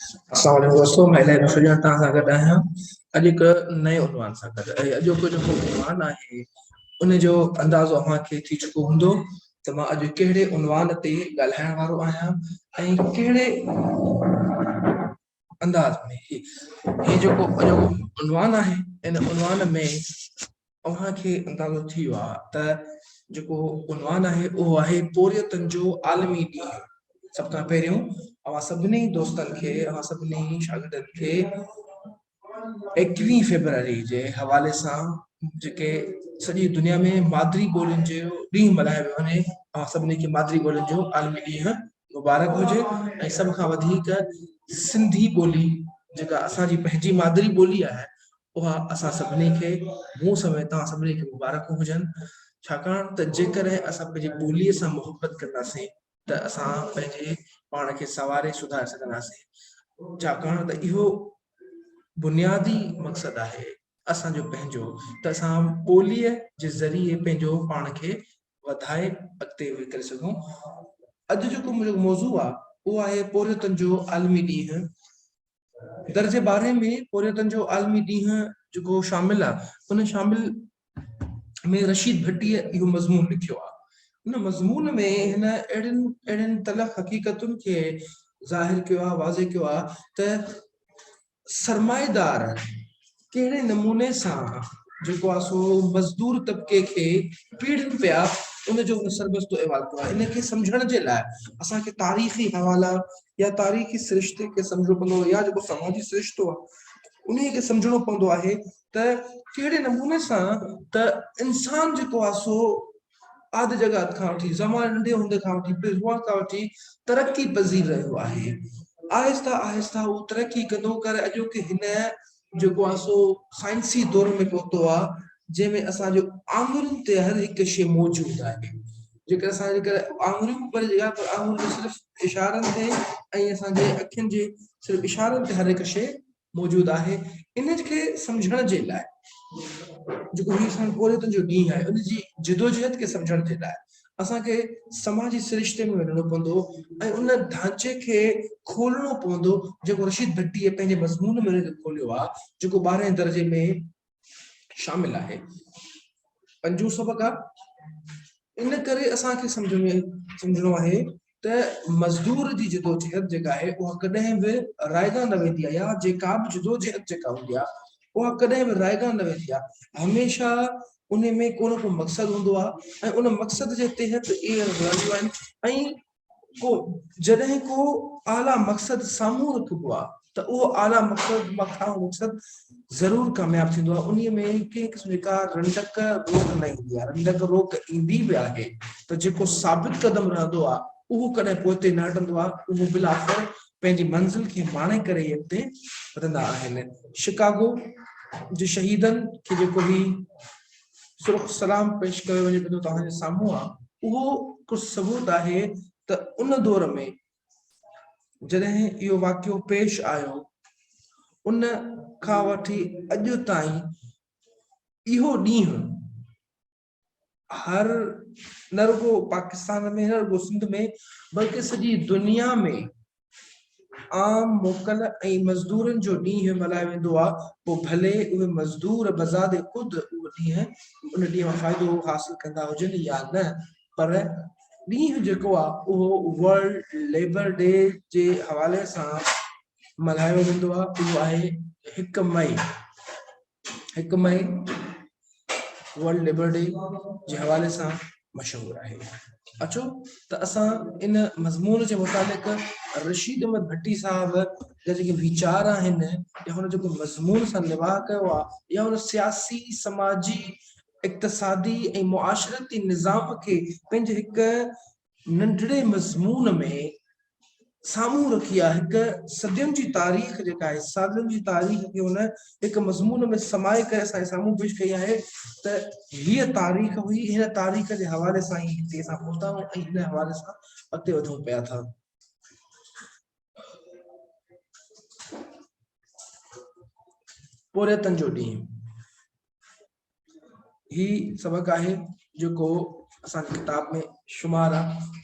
السلام عليڪم دوستو، مان الاهي بخش توهان سان گڏ آهيان اڄ هڪ نئين عنوان سان گڏ، ۽ اڄوڪو جيڪو عنوان آهي ان جو اندازو اوهان کي ٿي چڪو هوندو ته مان اڄ ڪهڙي عنوان تي ڳالهائڻ وارو آهيان ۽ ڪهڙي انداز ۾. هي جيڪو اڄوڪو عنوان آهي، ان عنوان ۾ اوهان کي اندازو ٿي ويو آهي ته جيڪو عنوان آهي اهو آهي پورهيتن جو عالمي ڏينهن. سڀ کان پهريون اوهان سڀني دوستن کي، اوهان سڀني شاگردن کي 21 فيبروري جي حوالي سان جيڪي سڄي دنيا ۾ مادري ٻولين جو ڏينهن ملهايو پيو وڃي، اوهان سڀني کي مادري ٻولين جو عالمي ڏينهن مبارڪ هجي. ۽ سڀ کان وڌيڪ سنڌي ٻولي جيڪا اسان جي پنهنجي مادري ٻولي آهي، اها اسان سڀني کي، مون سميت توهان سڀني کي مبارڪون هجن، ڇاڪاڻ ته جيڪڏهن اسان پنهنجي ٻوليء سان محبت ڪنداسين ته اسان پنهنجي پاڻ کي سنواري سڌاري سگهنداسين، ڇاڪاڻ ته اهو بنيادي مقصد آهي اسان جو پنهنجو ته اسان ٻوليء جي ذريعي پنهنجو پاڻ کي وڌائي اڳتي ڪري سگهون. اڄ جيڪو منهنجو موضوع آهي اهو آهي پورهيتن جو عالمي ڏينهن. درجي ٻارهين ۾ پورهيتن جو عالمي ڏينهن جيڪو شامل آهي، ان شامل ۾ رشيد ڀٽيء اهو مضمون لکيو آهي. ان مضمون ۾ هن اهڙين اهڙين تلخ حقيقتن کي ظاهر ڪيو آهي، واضح ڪيو آهي ته سرمائيدار ڪهڙي نموني سان جيڪو آهي سو مزدور طبقي کي پيڙهن پيا، ان جو هن سربستو احوال ڪيو آهي. ان کي سمجهڻ جي لاء اسان کي تاريخي حوالا يا تاريخي سرشتي کي سمجهڻو پوندو، يا جيڪو سماجي سرشتو آهي انهي کي سمجهڻو پوندو آهي ته ڪهڙي نموني سان ته انسان جيڪو آهي سو آد جڳات کان وٺي، زماني ننڍي هوندي کان وٺي، پهلوان کان وٺي ترقي پذير رهيو آهي. آهستي آهستي هو ترقي ڪندو ڪري اڄوڪي هن جيڪو آهي سو سائنسي دور ۾ پهتو آهي، جنهن ۾ اسان جو آڱرين تي هر هڪ شيء موجود آهي. جيڪر اسان جيڪر آڱريون به پري جڳهه پر آڱرين جي صرف اشارن تي ۽ اسان جي اکين جي صرف اشارن تي هر هڪ شيء موجود آهي. ان کي سمجهڻ جي لاء جيڪو هي اسان پورهيتن جو ڏينهن آهي، ان جي جدوجهد کي سمجهڻ جي لاء اسان کي سماجي سرشتي ۾ وڃڻو پوندو ۽ ان ڍانچي کي کولڻو پوندو جيڪو رشيد ڀٽيء پنهنجي مضمون ۾ ان کي کوليو آهي، جيڪو ٻارهين درجي ۾ شامل آهي. پنجون سبق آهي. ان ڪري اسان کي سمجهه ۾ سمجهڻو آهي ته مزدور جي جدوجهد جيڪا آهي اها ڪڏهن به رائگان نه ويندي آهي، يا جيڪا به جدوجهد جيڪا هوندي آهي اها ڪڏهن به رائگان نه ويندي آهي، هميشه ان ۾ ڪو نه ڪو مقصد هوندو آهي ۽ ان مقصد جي تحت اهي هلنديون آهن. ۽ ڪو جڏهن ڪو اعليٰ مقصد سامهون رکبو آهي ته اهو اعليٰ مقصد مٿانهون مقصد ضرور ڪامياب ٿيندو آهي، انهيء ۾ ڪنهن قسم جي ڪا رنڊڪ روڪ نه ايندي آهي. رنڊڪ روڪ ايندي به آهي ته جيڪو ثابت قدم رهندو آهي اهو ڪڏهن پوئتي نه هٽندو آهي، اهو بالآخر پنهنجي منزل کي ماڻي ڪري ئي اڳتي وڌندا آهن. شڪاگو جي شهيدن کي جيڪو هي سرخ سلام پيش ڪيو وڃي پيو توهان جي سامهون آهي، اهو هڪ ثبوت آهي ته ان دور ۾ جڏهن اهو واقعو پيش آيو، ان کان وٺي اڄ تائين اهو ڏينهن هر نه رڳو پاڪستان ۾، نه رڳو سنڌ ۾، بلڪه سڄي دنيا ۾ عام موڪل ۽ مزدورن جو ڏينهن ملهايو ويندو آهي، پوء ڀلي اهي مزدور بذات خود اهو ڏينهن ان ڏينهن مان فائدو حاصل ڪندا هجن يا نه، پر ڏينهن جيڪو آهي اهو ورلڊ ليبر ڊي جي حوالي سان ملهايو ويندو آهي، اهو آهي هڪ مئي، هڪ مئي ورلڊ ليبر ڊي جي حوالي سان مشهور آهي. اچو ته اسان ان مضمون جي متعلق رشيد احمد ڀٽي صاحب جا جيڪي ويچار آهن يا هن جيڪو مضمون سان نباهه ڪيو آهي يا هن سياسي، سماجي، اقتصادي ۽ معاشرتي نظام کي پنهنجي هڪ ننڍڙي مضمون ۾ سامهون رکي آهي، هڪ صدين جي تاريخ جيڪا آهي، سالن جي تاريخ کي هن هڪ مضمون ۾ سمائي ڪري اسان جي سامهون پيش ڪئي آهي ته هيء تاريخ هئي، هن تاريخ جي حوالي سان ئي هتي اسان پهتا آهيون ۽ هن حوالي سان اڳتي وڌون پيا ٿا. پورهيتن جو ڏينهن هي سبق آهي جيڪو اسان جي ڪتاب ۾ شمار آ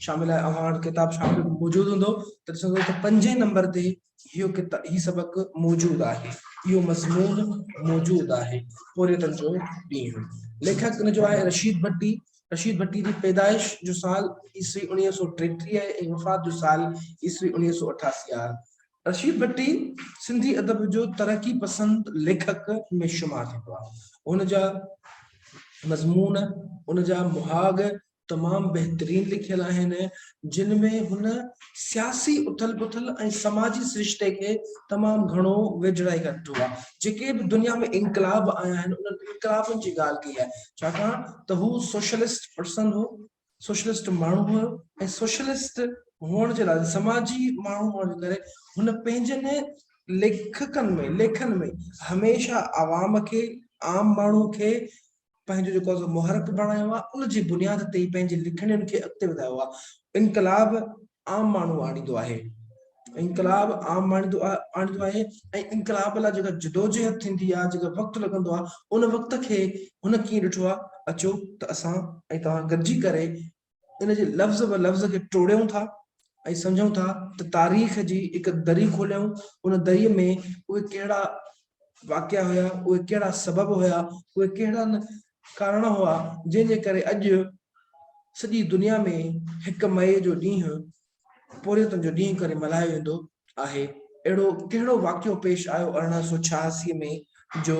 شامل آهي اوهان وٽ ڪتاب شامل موجود هوندو ته ڏسندو ته پنجين نمبر تي اهو ڪتاب هي سبق موجود آهي اهو مضمون موجود آهي پورهيتن جو ڏينهن ليکڪ ان جو آهي رشيد ڀٽي رشيد ڀٽي جي پيدائش جو سال عيسوي 1933 آهي ۽ وفات جو سال عيسوي 1988 آهي رشيد ڀٽي سنڌي ادب جو ترقي پسند ليکڪ ۾ شمار ٿيندو آهي. هن جا مضمون، ان جا مهاڳ تمام بهترين لکيل آهن، جن ۾ هن سياسي اٿل پٿل ۽ سماجي سرشتي کي تمام گهڻو ويجهڙائي کان ڏٺو آهي. جيڪي به دنيا ۾ انقلاب آيا آهن، انهن انقلابن جي ڳالهه ڪئي آهي، ڇاڪاڻ ته هو سوشلسٽ پرسن هو، سوشلسٽ ماڻهو هيو ۽ سوشلسٽ هئڻ جي لاء سماجي ماڻهو هئڻ جي ڪري هن پنهنجن ليکڪن ۾ ليکن ۾ هميشه عوام کي عام ماڻهو کي پنهنجو جيڪو آهي محرڪ بڻايو آهي ان جي بنياد تي ئي پنهنجي لکڻين کي اڳتي وڌايو آهي انقلاب عام ماڻهو آڻيندو آهي انقلاب عام آڻيندو آڻيندو آهي ۽ انقلاب لاء جيڪا جدوجهد ٿيندي آهي جيڪا وقت لڳندو آهي ان وقت کي هن ڪيئن ڏٺو آهي اچو ته اسان ۽ توهان گڏجي ڪري ان جي لفظ به لفظ کي ٽوڙيون ٿا ۽ سمجھون ٿا ته تاريخ جي هڪ دري کوليون ان دري ۾ اهي ڪهڙا واقعا هيا اهي ڪهڙا سبب هيا اهي ڪهڙا ڪارڻ هئا جنهن جي ڪري اڄ سڄي دنيا ۾ هڪ مئي جو ڏينهن پورهيتن جو ڏينهن ڪري ملهايو ويندو آهي. اهڙو ڪهڙو واقعو پيش آيو 1886 ۾ جو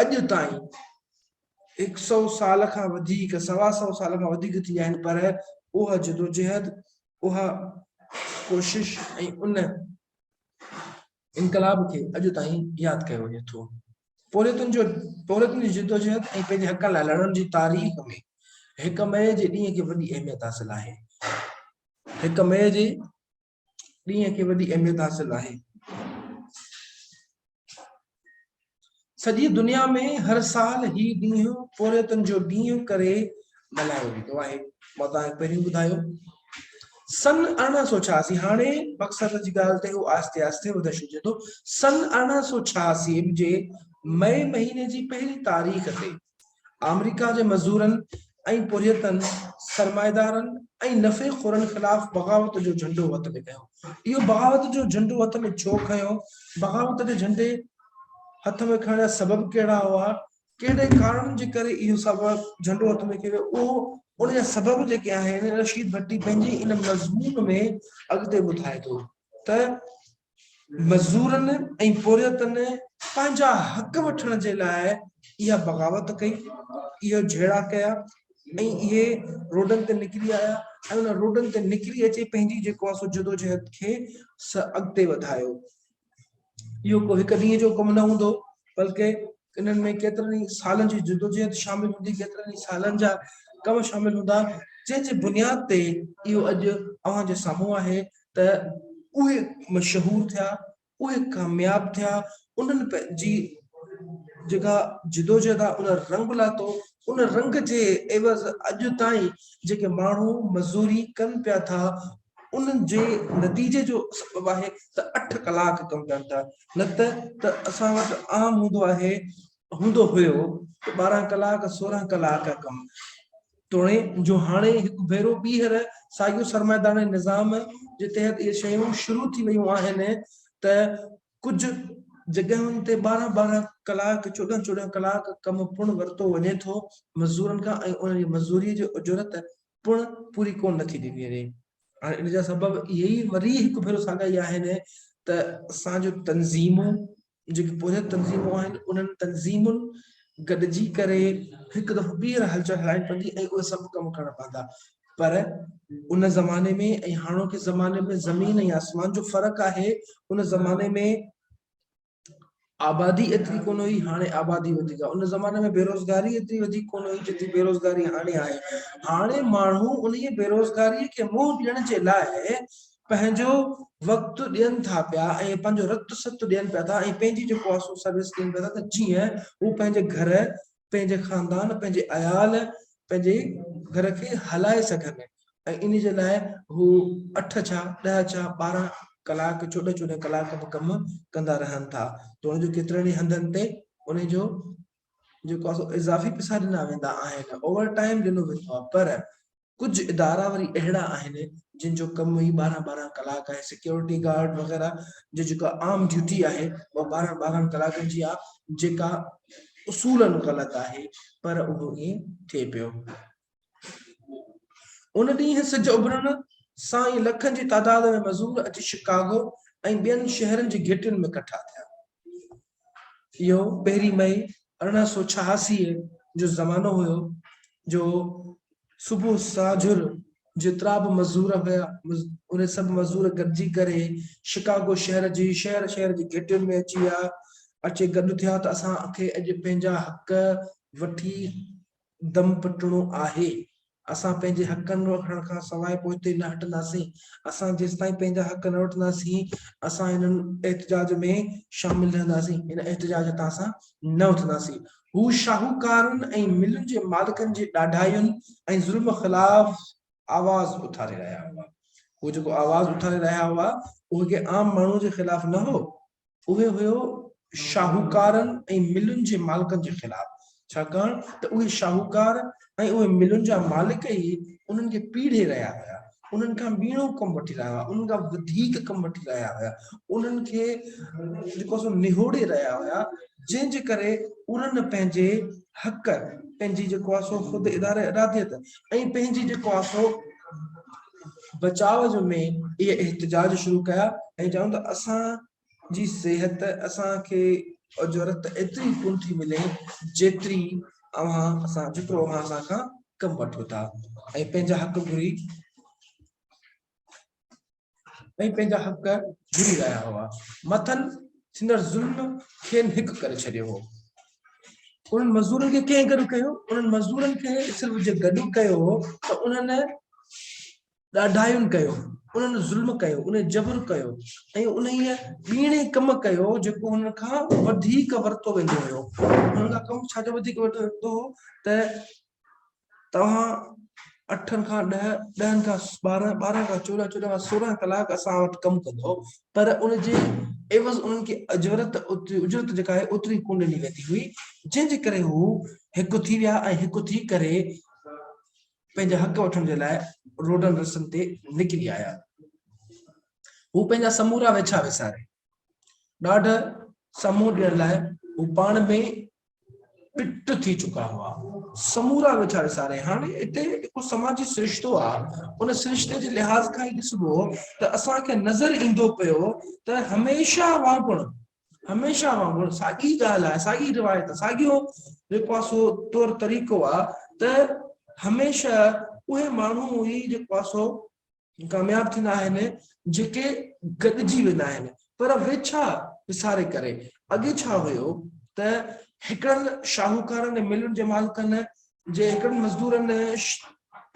اڄ تائين هڪ سئو سال کان وڌيڪ سوا سئو سال کان وڌيڪ ٿي ويا آهن پر اها جدوجهد اها ڪوشش ۽ ان انقلاب کي اڄ تائين ياد ڪيو وڃي ٿو. پورهيتن جو پورهيتن جي جدوجهد ۽ پنهنجي حقن لاء لڙڻ جي تاريخ ۾ هڪ مئي جي ڏينهن کي وڏي اهميت حاصل آهي. هڪ مئي جي ڏينهن کي وڏي اهميت حاصل آهي. سڄي دنيا ۾ هر سال هي ڏينهن پورهيتن جو ڏينهن ڪري ملهايو ويندو آهي. مان توهان کي پهريون ٻڌايو سن 1886 هاڻي مقصد جي ڳالهه تي هو آهستي آهستي وڌڻ شروع ٿئي ٿو. سن 1886 جي مئي مهيني جي پهرين تاريخ تي آمريڪا جي مزورن ۽ پورهيتن سرمائيدارن ۽ نفعي خورن خلاف بغاوت جو جهنڊو هٿ ۾ کنيو. اهو بغاوت جو جهنڊو هٿ ۾ ڇو کنيو؟ بغاوت جي جهنڊي هٿ ۾ کڻڻ جا سبب ڪهڙا هئا؟ ڪهڙي ڪارڻ جي ڪري اهو سڀ جهنڊو هٿ ۾ کنيو ويو؟ اهو ان جا سبب جيڪي آهن رشيد ڀٽي پنهنجي ان مضمون ۾ اڳتي ٻڌائي ٿو ته مزورن ۽ پورهيتن پنهنجا حق وٺڻ جي لاء اها بغاوت ڪئي، اهي جهيڙا ڪيا ۽ اهي روڊن تي نڪري آيا ۽ ان روڊن تي نڪري اچي پنهنجي جيڪو آهي سو جدوجهد کي اڳتي وڌايو. اهو ڪو هڪ ڏينهن جو ڪم نه هوندو بلڪه انهن ۾ ڪيترن ئي سالن جي جدوجهد شامل هوندي ڪيترن ئي سالن جا ڪم شامل هوندا جنهن جي بنياد تي اهو اڄ اوهان جي سامهون آهي ته اهي مشهور ٿيا اهي ڪامياب ٿيا انهن جي جيڪا جدوجهد آهي ان رنگ لاتو ان رنگ جي عيوض اڄ تائين جيڪي ماڻهو مزوري ڪن پيا ٿا ان جي نتيجي جو سبب آهي ته اٺ ڪلاڪ ڪم ڪن ٿا نه ته ته اسان وٽ عام هوندو آهي هوندو هيو ته 12 ڪلاڪ 16 ڪلاڪ ڪم توڻي جو هاڻي هڪ ڀيرو ٻيهر ساڳيو سرمائيداراڻي نظام جي تحت اهي شيون شروع ٿي ويون آهن ته ڪجهه جڳهين تي 12 12 ڪلاڪ 14 14 ڪلاڪ ڪم پڻ ورتو وڃي ٿو مزورن کان ۽ انهن جي مزوري جي اجرت پڻ پوري ڪونه نٿي ڏني وڃي. هاڻي ان جا سبب اهي ئي وري هڪ ڀيرو ساڳيا ئي آهن ته اسان جون تنظيمون جيڪي پورهيت تنظيمون آهن انهن تنظيمن گڏجي ڪري هڪ دفعو ٻيهر هلچل هلائڻي پوندي ۽ اهي سڀ ڪم ڪرڻا پوندا پر ان زماني ۾ ۽ هاڻوڪي زماني ۾ زمين ۽ آسمان جو فرق آهي ان زماني ۾ آبادي ايتري ڪونه هئي هاڻي آبادي وڌيڪ آهي ان زماني ۾ بيروزگاري ايتري وڌيڪ ڪونه هئي جيتري بيروزگاري هاڻي آهي هاڻي ماڻهو انهي بيروزگاري کي منهن ڏيڻ جي لاء پنهنجو وقت ڏين ٿا پيا ۽ پنهنجو رت ست ڏين پيا ٿا ۽ پنهنجي جيڪو آسو سروس ڏين پيا ٿا ته جيئن هو پنهنجي گهر پنهنجي خاندان پنهنجي عيال پنهنجي گهر کي هلائي سگهن ۽ ان جي لاء هو اٺ ڇا ڏهه ڇا 12 ڪلاڪ 14 14 ڪلاڪ به ڪم ڪندا رهن ٿا توڻي جو ڪيترن ئي هنڌن تي ان جو جيڪو آهي اضافي پئسا ڏنا ويندا آهن اوور ٽائيم ڏنو ويندو آهي پر ڪجهه ادارا وري اهڙا آهن جن جو ڪم ئي ٻارهن ٻارهن ڪلاڪ آهي، سيڪيورٽي گارڊ وغيره جي جيڪا عام ڊيوٽي آهي اها ٻارهن ٻارهن ڪلاڪن جي آهي جيڪا اصولن غلط آهي پر اهو ائين ٿئي پيو. ان ڏينهن سج اڀرڻ سان ئي لکن جي تعداد ۾ مزور اچي شڪاگو ۽ ٻين شهرن جي گهٽين ۾ ڪٺا ٿيا. اهو پهرين مئي 1886 جو زمانو هيو جو صبح ساجهر جيترا به مزور هيا اهي سڀ مزور گڏجي ڪري شڪاگو شهر جي شهر شهر جي گهٽين ۾ اچي ويا اچي گڏ ٿيا ته اسان کي اڄ پنهنجا حق وٺي دم پٽڻو آهي. اسان پنهنجي حقن وٺڻ کان سواء پوئتي نه هٽنداسين. اسان جيستائين پنهنجا حق نه وٺنداسين، اسان هنن احتجاج ۾ شامل رهنداسين. هن احتجاج تان اسان نه اٿنداسين. هو شاهوڪارن ۽ ملن جي مالڪن جي ڏاڍاين ۽ ظلم خلاف آواز اٿاري رهيا هئا. هو جيڪو آواز اٿاري رهيا هئا، اهو ڪنهن عام ماڻهوء جي خلاف نه هو. اهي هيو شاهوڪارن ۽ ملن جي مالڪن جي خلاف، ڇاڪاڻ ته اهي شاهوڪار ۽ اهي ملن جا مالڪ ئي انهن کي پيڙهي رهيا هيا، انهن کان ٻيڻو ڪم وٺي رهيا هئا، انهن کان وڌيڪ ڪم وٺي رهيا هيا، انهن کي جيڪو سو نهوڙي رهيا هيا، جنهن جي ڪري انهن پنهنجي حق، پنهنجي جيڪو آهي سو خود اداري اراديت ۽ پنهنجي جيڪو آهي سو بچاء جو ۾ اهي احتجاج شروع ڪيا ۽ چيائون ته اسان جي صحت اسان کي اجرت ايتري ڪونه ٿي ملي جيتري اوهان اسان جيترو اوهان اسان کان ڪم وٺو ٿا ۽ پنهنجا حق گهري ۽ پنهنجا حق گهري رهيا هئا مٿن ٿيندڙ ظلم کين هڪ ڪري ڇڏيو هو انهن مزدورن کي ڪنهن گڏ ڪيو؟ انهن مزدورن کي صرف جي گڏ ڪيو ته انهن ڏاڍاين ڪيو، انهن ظلم ڪيو، انهن جبر ڪيو ۽ انهيء ٻيڻي ڪم ڪيو جيڪو انهن کان وڌيڪ ورتو ويندو هيو. انهن کان ڪم ڇا جو وڌيڪ ورتو ويندو هو ته توهان اٺن کان ڏهه، ڏهن کان 12، 12 کان 14، 14 کان 16 ڪلاڪ اسان وٽ ڪم ڪندو پر ان جي عيوض انهن کي اجرت اجرت جيڪا آهي اوتري ڪونه ڏني ويندي هئي جنهن جي ڪري هو هڪ ٿي ويا ۽ هڪ ٿي ڪري پنهنجا حق وٺڻ جي لاء روڊن رستن تي نڪري آيا. هو پنهنجا سمورا ويڇا وساري ڏاڍ سان منهن ڏيڻ لاء هو پاڻ ۾ پٽ ٿي چڪا هئا. سمورا ويٺا وساري. هاڻي هتي جيڪو سماجي سرشتو آ، ان سرشتي جي لحاظ کان ئي ڏسبو ته اسان کي نظر ايندو پيو ته هميشه وانگر هميشه وانگر ساڳي ڳالهه آهي، ساڳي روايت، ساڳيو جيڪو آ سو طور طريقو آ ته هميشه اهي ماڻهو ئي جيڪو آ سو ڪامياب ٿيندا آهن جيڪي گڏجي ويندا آهن پر ويڇا وساري ڪري. اڳي ڇا هيو ته هڪڙن شاهوڪارن ۽ ملن جي مالڪن جي هڪڙن مزدورن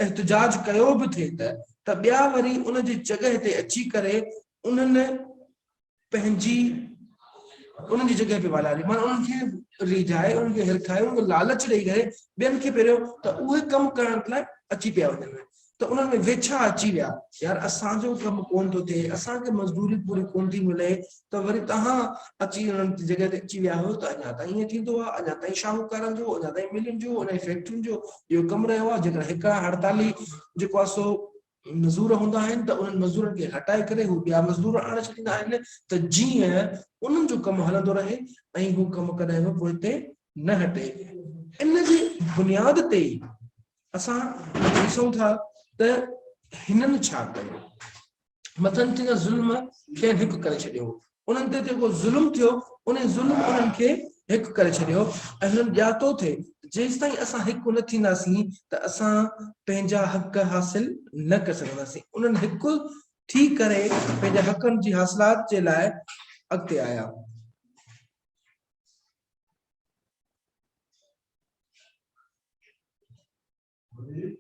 احتجاج ڪيو به ٿي ته ته ٻيا وري ان جي جڳهه تي اچي ڪري انهن پنهنجي انهن جي جڳهه پئي والاري معنيٰ انهن کي ريجهائي انهن کي هرکائي انهن کي لالچ ڏئي ڪري ٻين کي پهريون ته اهي ڪم ڪرڻ لاء اچي پيا وڃن ته انهن ۾ ويڇا اچي ويا يار اسان جو ڪم ڪون ٿو ٿئي اسان کي مزدوري پوري ڪون ٿي ملي ته وري توهان اچي انهن جي جڳهه تي اچي ويا آهيو ته اڃا تائين ائين ٿيندو آهي اڃا تائين شاهوڪارن جو اڃا تائين ملن جو اڃا فيڪٽرين جو اهو ڪم رهيو آهي جيڪڏهن هڪ هڙتالي جيڪو آهي سو مزور هوندا آهن ته انهن مزورن کي هٽائي ڪري هو ٻيا مزدور آڻي ڇڏيندا آهن ته جيئن انهن جو ڪم هلندو رهي ۽ هو ڪم ڪڏهن به پوئتي نه هٽي. ان جي بنياد تي ئي اسان ڏسون ٿا ته هنن ڇا ڪيو. مٿن ٿيندڙ ظلم کين هڪ ڪري ڇڏيو هو. انهن تي جيڪو ظلم ٿيو، انهي ظلم انهن کي هڪ ڪري ڇڏيو ۽ هنن ڄاتو ٿي ته جيستائين اسان هڪ نه ٿينداسين ته اسان پنهنجا حق حاصل نه ڪري سگهنداسين. انهن هڪ ٿي ڪري پنهنجي حقن جي حاصلات جي لاء اڳتي آيا.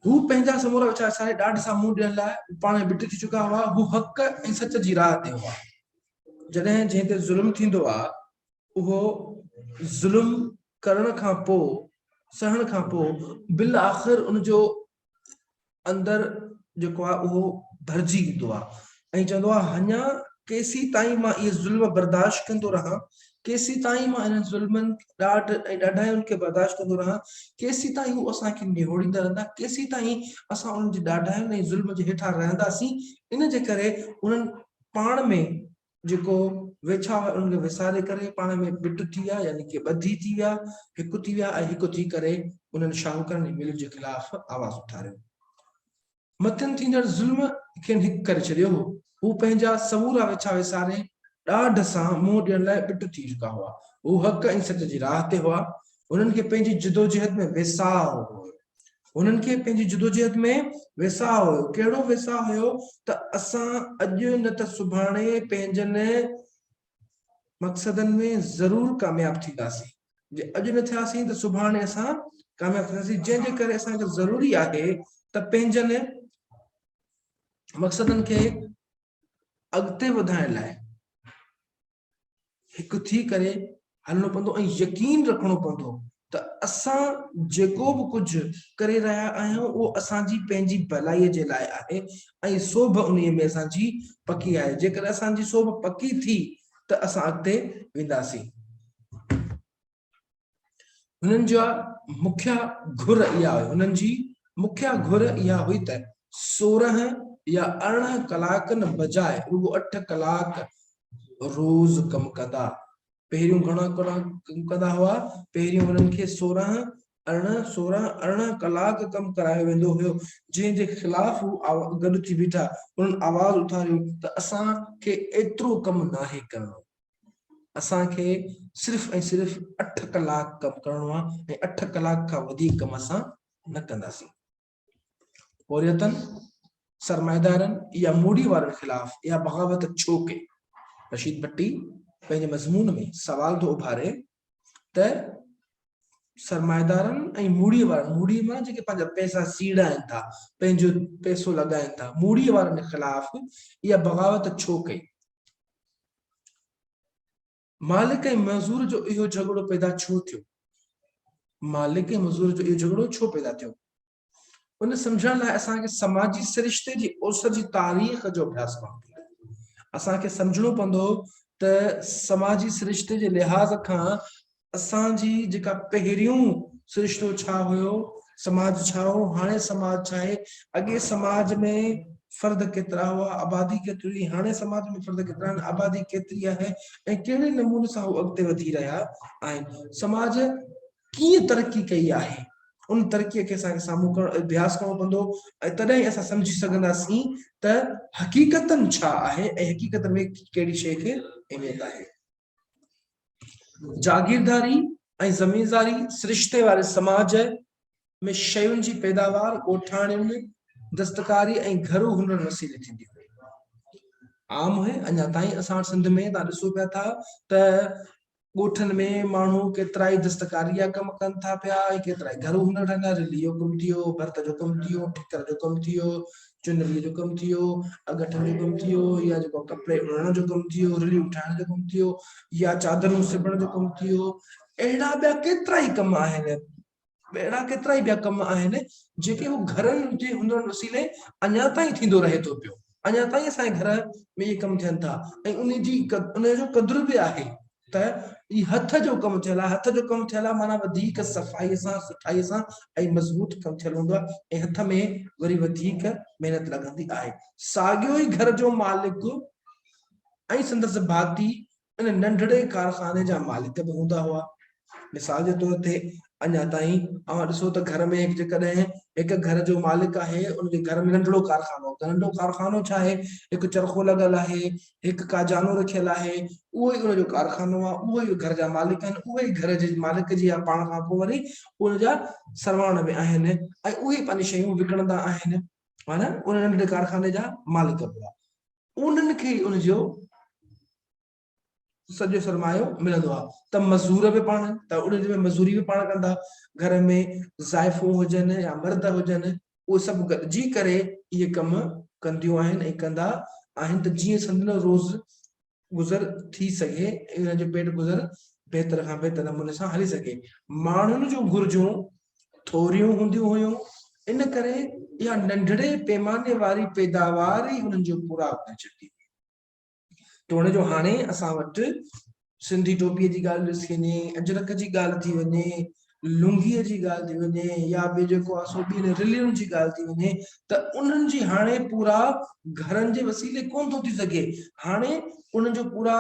هو پنهنجا سمورا ويچار ساري ڏاڍ سان منهن ڏيڻ لاء پاڻ ۾ ٻٽ ٿي چڪا هئا. هو حق ۽ سچ جي راهه تي هئا. جڏهن جنهن تي ظلم ٿيندو آ، اهو ظلم ڪرڻ کان پوء، سهڻ کان پوء بالآخر ان جو اندر جيڪو آ اهو ڀرجي ايندو آ ۽ چوندو آ هڃا ڪيسين تائين مان اهي ظلم برداشت ڪندو رهان. ڪيسيتائين مان انهن ظلمن، ڏاڍ ۽ ڏاڍاين کي برداشت ڪندو رهان؟ ڪيسيتائين هو اسان کي نهوڙيندا رهندا؟ ڪيسيتائين اسان انهن جي ڏاڍاين ۽ ظلم جي هيٺان رهنداسين؟ ان جي ڪري انهن پاڻ ۾ جيڪو ويڇا هئا انهن کي وساري ڪري پاڻ ۾ ٻٽ ٿي ويا يعني ڪي ٻڌي ٿي ويا، هڪ ٿي ويا ۽ هڪ ٿي ڪري انهن شاهوڪارن ۽ ملن جي خلاف آواز اٿاريو. مٿن ٿيندڙ ظلم کين هڪ ڪري ڇڏيو هو. هو پنهنجا سمورا ويڇا وساري ڏاڍ سان منهن ڏيڻ لاء ٻٽ ٿي چڪا هئا. هو حق ۽ سچ جي راهه تي هئا. هنن کي پنهنجي جدوجهد ۾ ويساهه هيو. هنن کي پنهنجي جدوجهد ۾ ويساهه هيو. ڪهڙو ويساهه هيو ته اسان اڄ نه ته سڀاڻي پنهنجن مقصدن ۾ ضرور ڪامياب ٿينداسين. جي اڄ نه ٿياسين ته سڀاڻي اسان ڪامياب ٿينداسين جنهن جي ڪري اسان کي ضروري آهي ته پنهنجن مقصدن کي اڳتي وڌائڻ لاء هڪ ٿي ڪري هلڻو پوندو ۽ يقين رکڻو پوندو ته اسان جيڪو به ڪجهه ڪري رهيا آهيون اهو اسان جي پنهنجي ڀلائي جي لاء آهي ۽ سوڀ انهي ۾ اسان جي پڪي آهي جيڪڏهن اسان جي سوڀ پڪي ٿي ته اسان اڳتي وينداسين. هنن جا مکيه گهر اها هئي هنن جي مکيه گهر اها هئي ته 16 يا 18 ڪلاڪن بجاء رڳو اٺ ڪلاڪ روز ڪم ڪندا. پهريون گهڻا ڪلاڪ ڪم ڪندا هئا؟ پهريون هنن کي 16 18 16 18 ڪلاڪ ڪم ڪرايو ويندو هيو، جنهن جي خلاف هو گڏ ٿي بيٺا. انهن آواز اٿاريو ته اسان کي ايترو ڪم ناهي ڪرڻو. اسان کي صرف ۽ صرف اٺ ڪلاڪ ڪم ڪرڻو آهي ۽ اٺ ڪلاڪ کان وڌيڪ ڪم اسان نه ڪنداسين. پورهيتن، سرمائيدارن يا موڙي وارن خلاف اها بغاوت ڇو ڪئي؟ رشيد ڀٽي پنهنجي مضمون ۾ سوال ٿو اڀاري ته سرمائيدارن ۽ موڙي وارن، موڙي معنيٰ جيڪي پنهنجا پئسا سيڙائين ٿا، پنهنجو پئسو لڳائين ٿا، موڙي وارن خلاف اها بغاوت ڇو ڪئي؟ مالڪ ۽ مزور جو اهو جهڳڙو پيدا ڇو ٿيو؟ مالڪ ۽ مزور جو اهو جهڳڙو ڇو پيدا ٿيو؟ ان سمجهڻ لاء اسان کي سماجي سرشتي جي اوسر جي تاريخ جو اڀياس ڪرڻو پوندو. اسان کي سمجهڻو پوندو ته سماجي سرشتي جي لحاظ کان اسان جي جيڪا پهريون سرشتو ڇا هيو، سماج ڇا هو، هاڻي سماج ڇا آهي، اڳي سماج ۾ فرد ڪيترا هئا، آبادي ڪيتري هئي، هاڻي سماج ۾ فرد ڪيترا آهن، آبادي ڪيتري آهي ۽ ڪهڙي نموني سان هو اڳتي وڌي رهيا آهن. سماج ڪيئن ترقي ڪئي آهي، ان ترقيء کي اسان کي سامهون ڪرڻ اڀياس ڪرڻو پوندو ۽ تڏهن ئي اسان سمجهي سگهنداسين ته حقيقتن ڇا آهي ۽ حقيقت ۾ ڪهڙي شيء کي اهميت آهي. جاگيرداري ۽ زمينداري سرشتي واري سماج ۾ شين جي پيداوار ڳوٺاڻين دستڪاري ۽ گهرو هنرن وسيلي ٿيندي هئي. عام هئي اڃا تائين اسان وٽ سنڌ ۾ تان ڏسو پيا ٿا ته ڳوٺن ۾ ماڻهو ڪيترائي دستڪاري جا ڪم ڪن ٿا پيا ۽ ڪيترائي گهرو هنر ٺاهين ٿا رلي جو ڪم ٿي ويو ڀرت جو ڪم ٿي ويو ٺڪر جو ڪم ٿي ويو چنري جو ڪم ٿي ويو اڳٺن جو ڪم ٿي ويو يا جيڪو ڪپڙي اڻڻ جو ڪم ٿي ويو رليون ٺاهڻ جو ڪم ٿي ويو يا چادرون سبڻ جو ڪم ٿي ويو اهڙا ٻيا ڪيترائي ڪم آهن اهڙا ڪيترائي ٻيا ڪم آهن جيڪي هو گهرن جي هنرن وسيلي اڃا تائين ٿيندو رهي ٿو پيو اڃا تائين اسان جي گهر ۾ اهي ڪم ٿين ٿا ۽ ان جي ان جو قدر به آهي ته هي هٿ جو ڪم ٿيل آهي هٿ جو ڪم ٿيل آهي معنيٰ وڌيڪ صفائي سان سٺائي سان ۽ مضبوط ڪم ٿيل هوندو آهي ۽ هٿ ۾ وري وڌيڪ محنت لڳندي آهي ساڳيو ئي گهر جو مالڪ ۽ سندس ڀاتي ان ننڍڙي ڪارخاني جا مالڪ به هوندا هئا. مثال جي طور تي اڃا تائين اوهان ڏسو ته گهر ۾ جيڪڏهن هڪ گهر جو مالڪ آهي ان جي گهر ۾ ننڍڙو ڪارخانو ننڍو ڪارخانو ڇا آهي هڪ چرخو لڳل آهي هڪ ڪاجانو رکيل آهي اهو ئي ان جو ڪارخانو آهي اهو ئي گهر جا مالڪ آهن اهي ئي گهر جي مالڪ جي پاڻ کان پوء وري ان جا سرواڻ به آهن ۽ اهي ئي پنهنجي شيون وڪڻندا آهن معنيٰ ان ننڍڙي ڪارخاني جا مالڪ به هئا انهن کي ئي ان جو سڄو سرمايو ملندو آهي ته مزور به پاڻ ته انهن ۾ مزوري به پاڻ ڪندا گهر ۾ زائفون هجن يا مرد هجن اهي سڀ گڏجي ڪري اهي ڪم ڪنديون آهن ۽ ڪندا آهن ته جيئن سندن روز گذر ٿي سگهي ۽ انهن جو پيٽ گذر بهتر کان بهتر نموني سان هلي سگهي ماڻهن جون گهرجون ٿوريون هونديون هيون، ان ڪري اها ننڍڙي پيماني واري پيداوار ئي انهن جو پورائو ڪري ڇڏيندي هئي. توڻي جو هاڻي اسان وٽ سنڌي ٽوپيء جي ڳالهه ڏسي وڃي، اجرڪ جي ڳالهه ٿي وڃي، لنگيء جي ڳالهه ٿي وڃي يا ٻي جيڪو آهي سو ٻين رلين جي ڳالهه ٿي وڃي ته انهن جي هاڻي پورا گهرن جي وسيلي ڪونه ٿو ٿي سگهي. هاڻي انهن جو پورا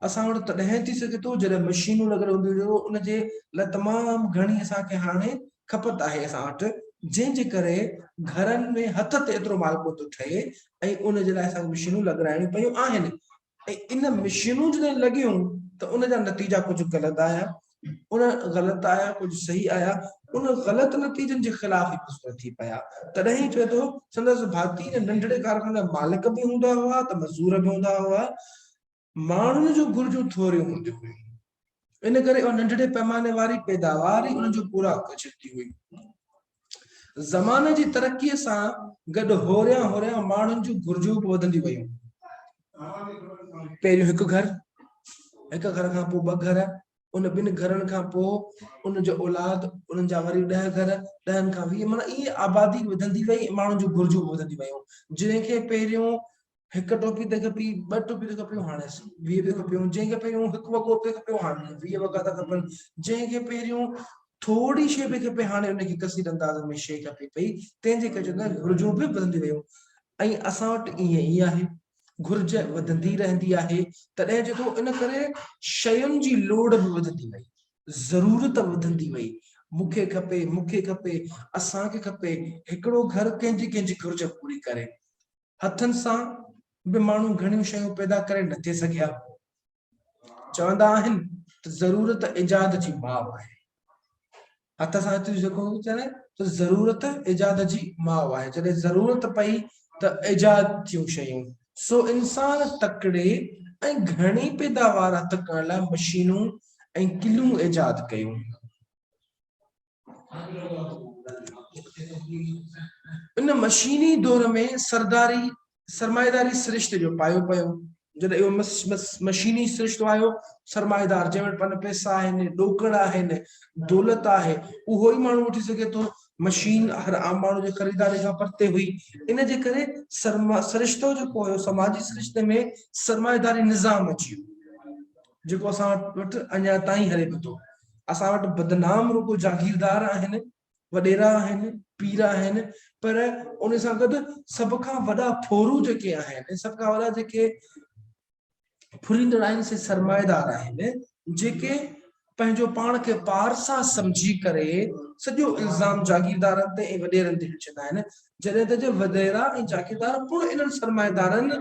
اسان وٽ تڏهن ٿي سگهي ٿو جڏهن مشينون لڳل هونديون جو ان جي لاء تمام گهڻي اسان کي هاڻي کپت آهي اسان وٽ جنهن جي ڪري گهرن ۾ هٿ تي ايترو مال ڪونه ٿو ٺهي ۽ ان جي لاء اسان کي مشينون لڳرائڻيون پيون آهن ۽ ان مشينون جڏهن لڳيون ته ان جا نتيجا ڪجهه غلط آيا ان غلط آيا ڪجهه صحيح آيا ان غلط نتيجن جي خلاف ئي مزدور ٿي پيا تڏهن ئي چئي ٿو سندس ڀاتي ننڍڙي ڪارخاني جا مالڪ به هوندا هئا ته مزور به هوندا هئا ماڻهن جون گهرجون ٿوريون هونديون هيون. ان ڪري اها ننڍڙي پئماني واري پيداوار ئي انهن جو پورا ڪري ڇڏيندي هئي. زماني جي ترقيء سان گڏ هوريان هوريان ماڻهن جون گهرجون به وڌنديون ويون. پهريون هڪ گهر، هڪ گهر کان پوء ٻه گهر، ان ٻن گهرن کان پوء ان جو اولاد، انهن جا وري ڏهه گهر، ڏهن کان 20 معنيٰ ائين آبادي وڌندي وئي ۽ ماڻهن جون گهرجون به وڌنديون ويون. جنهن کي پهريون هڪ ٽوپي ته کپي، ٻه ٽوپيون ته کپيون، هاڻي 20 به کپيون، جنهن کي پهريون هڪ وڳو پئي کپيو، هاڻي 20 وڳا ٿا کپن، جنهن کي پهريون ٿوري شيء پئي کپي، هاڻي ان کي ڪثير انداز ۾ شيء کپي پئي، تنهن جي ڪري چوندا آهن گهرجون به وڌنديون ويون ۽ اسان وٽ ائين ئي آهي، گهرج وڌندي رهندي آهي، تڏهن چئي ٿو ان ڪري شين جي لوڙ به وڌندي وئي، ضرورت وڌندي وئي، مون کي کپي، مون کي کپي، اسان کي کپي، هڪڙو گهر ڪنهن جي ڪنهن جي گهرج پوري ڪري. هٿن سان به ماڻهو گهڻيون شيون پيدا ڪري نه ٿي سگهيا. چوندا آهن ته ضرورت ايجاد جي ماء آهي. هٿ سان اچي جيڪو چوي ته ضرورت ايجاد جي ماء آهي. جڏهن ضرورت پئي ته ايجاد ٿيون شيون. سو انسان تڪڙي ۽ گهڻي پيداوار هٿ ڪرڻ لاء مشينون ۽ ڪلون ايجاد ڪيون. ان مشيني دور ۾ سرداري سرمائيداري سرشتي جو پايو پيو. جڏهن اهو مشيني سرشتو آيو، سرمائيدار جنهن وٽ پنهنجا پئسا آهن، ڏوڪڙ آهن، دولت آهي، اهو ئي ماڻهو وٺي سگهي ٿو. مشين هر عام ماڻهو جي خريداري کان پرتي هئي. ان جي ڪري سرشتو جيڪو هيو، سماجي سرشتي ۾ سرمائيداري نظام اچي ويو. جيڪو اسان وٽ اڃا تائين هلي پيو ٿو. اسان وٽ بدنام رڳو جاگيردار آهن، وڏيرا آهن، پير آهن، پر ان سان گڏ سڀ کان وڏا ڦورو جيڪي آهن، سڀ کان وڏا جيڪي ڦريندڙ آهن سي سرمائيدار آهن، جيڪي پنهنجو پاڻ کي پارسا سمجهي ڪري سڄو الزام جاگيردارن تي ۽ وڏيرن تي وجهندا آهن، جڏهن ته جي وڏيرا ۽ جاگيردار پڻ انهن سرمائيدارن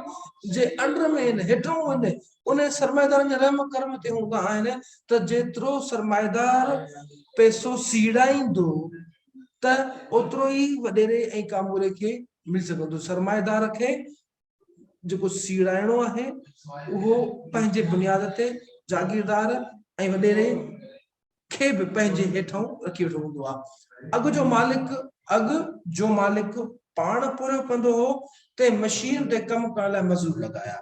جي انڊر ۾ آهن، هيٺئون آهن، انهن سرمائيدارن جي رحم ڪرم تي هوندا آهن ته جيترو سرمائيدار پئسو سيڙائيندو ته اوترو ئي وڏيري ۽ ڪاموري کي ملي سگهندو. سرمائيدار کي جيڪو سيڙائڻو آهي اهو پنهنجي بنياد تي جاگيردار ۽ وڏيري کي به پنهنجي هيٺئون رکي ويٺو هوندو آهي. اڳ جو مالڪ اڳ جو مالڪ پاڻ پورهيو ڪندو هو تنهن مشين تي ڪم ڪرڻ لاء مزور لڳايا.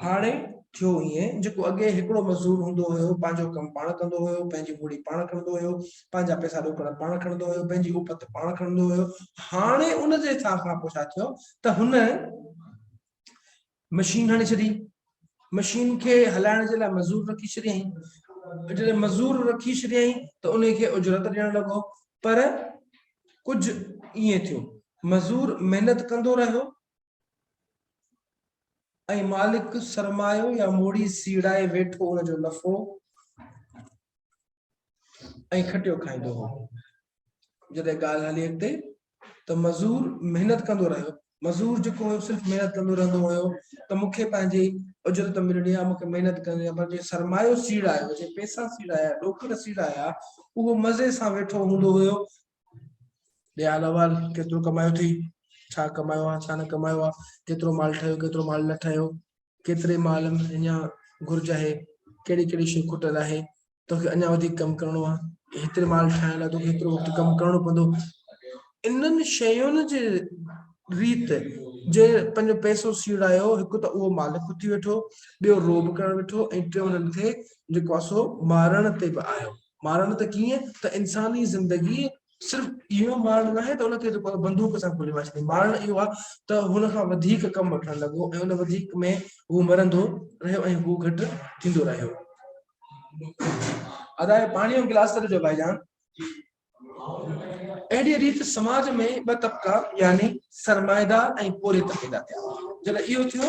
هاڻي ٿيو ائين جيڪو اڳي هڪڙو مزور هوندو هيو پنهنجو ڪم پاڻ ڪندو هيو، پنهنجي موڙي پاڻ کڻندو هيو، پنهنجا پئسا ڏوڪڙ پاڻ کڻندو هيو، پنهنجي اپت پاڻ کڻندو هيو. هاڻي ان جي حساب کان پوء ڇا ٿيو ته هن مشين هڻي ڇڏي. مشين کي هلائڻ جي لاء مزور رکي ڇڏيائين. جڏهن مزور رکي ڇڏيائين ته انهي کي اجرت ڏيڻ لڳو. پر ڪجهه ائين ٿيو. مزور محنت ڪندو رهيو ۽ مالڪ سرمايو يا موڙي سيڙائي ويٺو ان جو نفعو ۽ کٽيو کائيندو هو. جڏهن ڳالهه هلي اڳتي ته مزور محنت ڪندو رهيو. مزور جيڪو هيو صرف محنت ڪندو رهندو هيو ته مون کي پنهنجي اجرت ملڻي آهي، مون کي محنت ڪرڻي آهي، پر جنهن سرمايو سيڙايو، جنهن پئسا سيڙايا، ڏوڪڙ سيڙايا، اهو مزي سان ويٺو هوندو هيو. ڏي حال احوال، ڪيترو ڪمايو اٿئي، ڇا ڪمايو آهي، ڇا نه ڪمايو آهي، ڪيترو مال ٺهيو، ڪيترو مال نه ٺهيو، ڪيتري مال ۾ اڃا گهرج آهي، ڪهڙي ڪهڙي شيء کٽل آهي، توکي اڃا وڌيڪ ڪم ڪرڻو آهي، هيتري مال ٺاهڻ لاء توکي هيترو وقت ڪم ڪرڻو پوندو. انهن شين جي ريت جنهن پنهنجو پئسو سيڙايو، هڪ ته اهو مالڪ ٿي ويٺو، ٻيو روب ڪرڻ ويٺو ۽ ٽيون انهن کي جيڪو آهي سو مارڻ تي به آيو. مارڻ ته ڪيئن ته انساني زندگي صرف اهو مارڻ ناهي ته ان کي جيڪو بندوق سان گولي ماري ڇڏي، مارڻ اهو آهي ته هن کان وڌيڪ ڪم وٺڻ لڳو ۽ ان وڌيڪ ۾ هو مرندو رهيو ۽ هو گهٽ ٿيندو رهيو. ادا هي پاڻي جو گلاس ته ڏجو ڀائي جان. اهڙيء ريت سماج ۾ ٻه طبقا يعني سرمائيدار ۽ پورهيت پيدا ٿيا. جڏهن اهو ٿيو.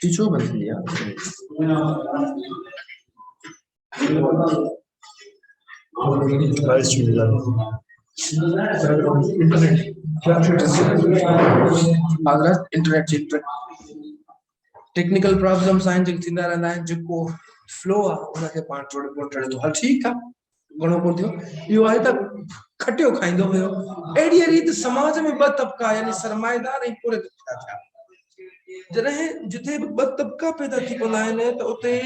هي ڇو بند ٿي ويا؟ انٽرنيٽ جي ٽيڪنيڪل پرابلمس آهن جيڪي ٿيندا رهندا آهن جيڪو فلو آهي ان کي پاڻ ٽوڙي ڪونه ٽڙي ٿو هل ٺيڪ آهي گهڻو ڪونه ٿيو اهو آهي ته کٽيو کائيندو هيو اهڙيء ريت سماج ۾ ٻه طبقا يعني سرمائيدار ۽ پورهيت پيدا ٿيا جڏهن جتي به ٻه طبقا پيدا ٿي پوندا آهن ته اتي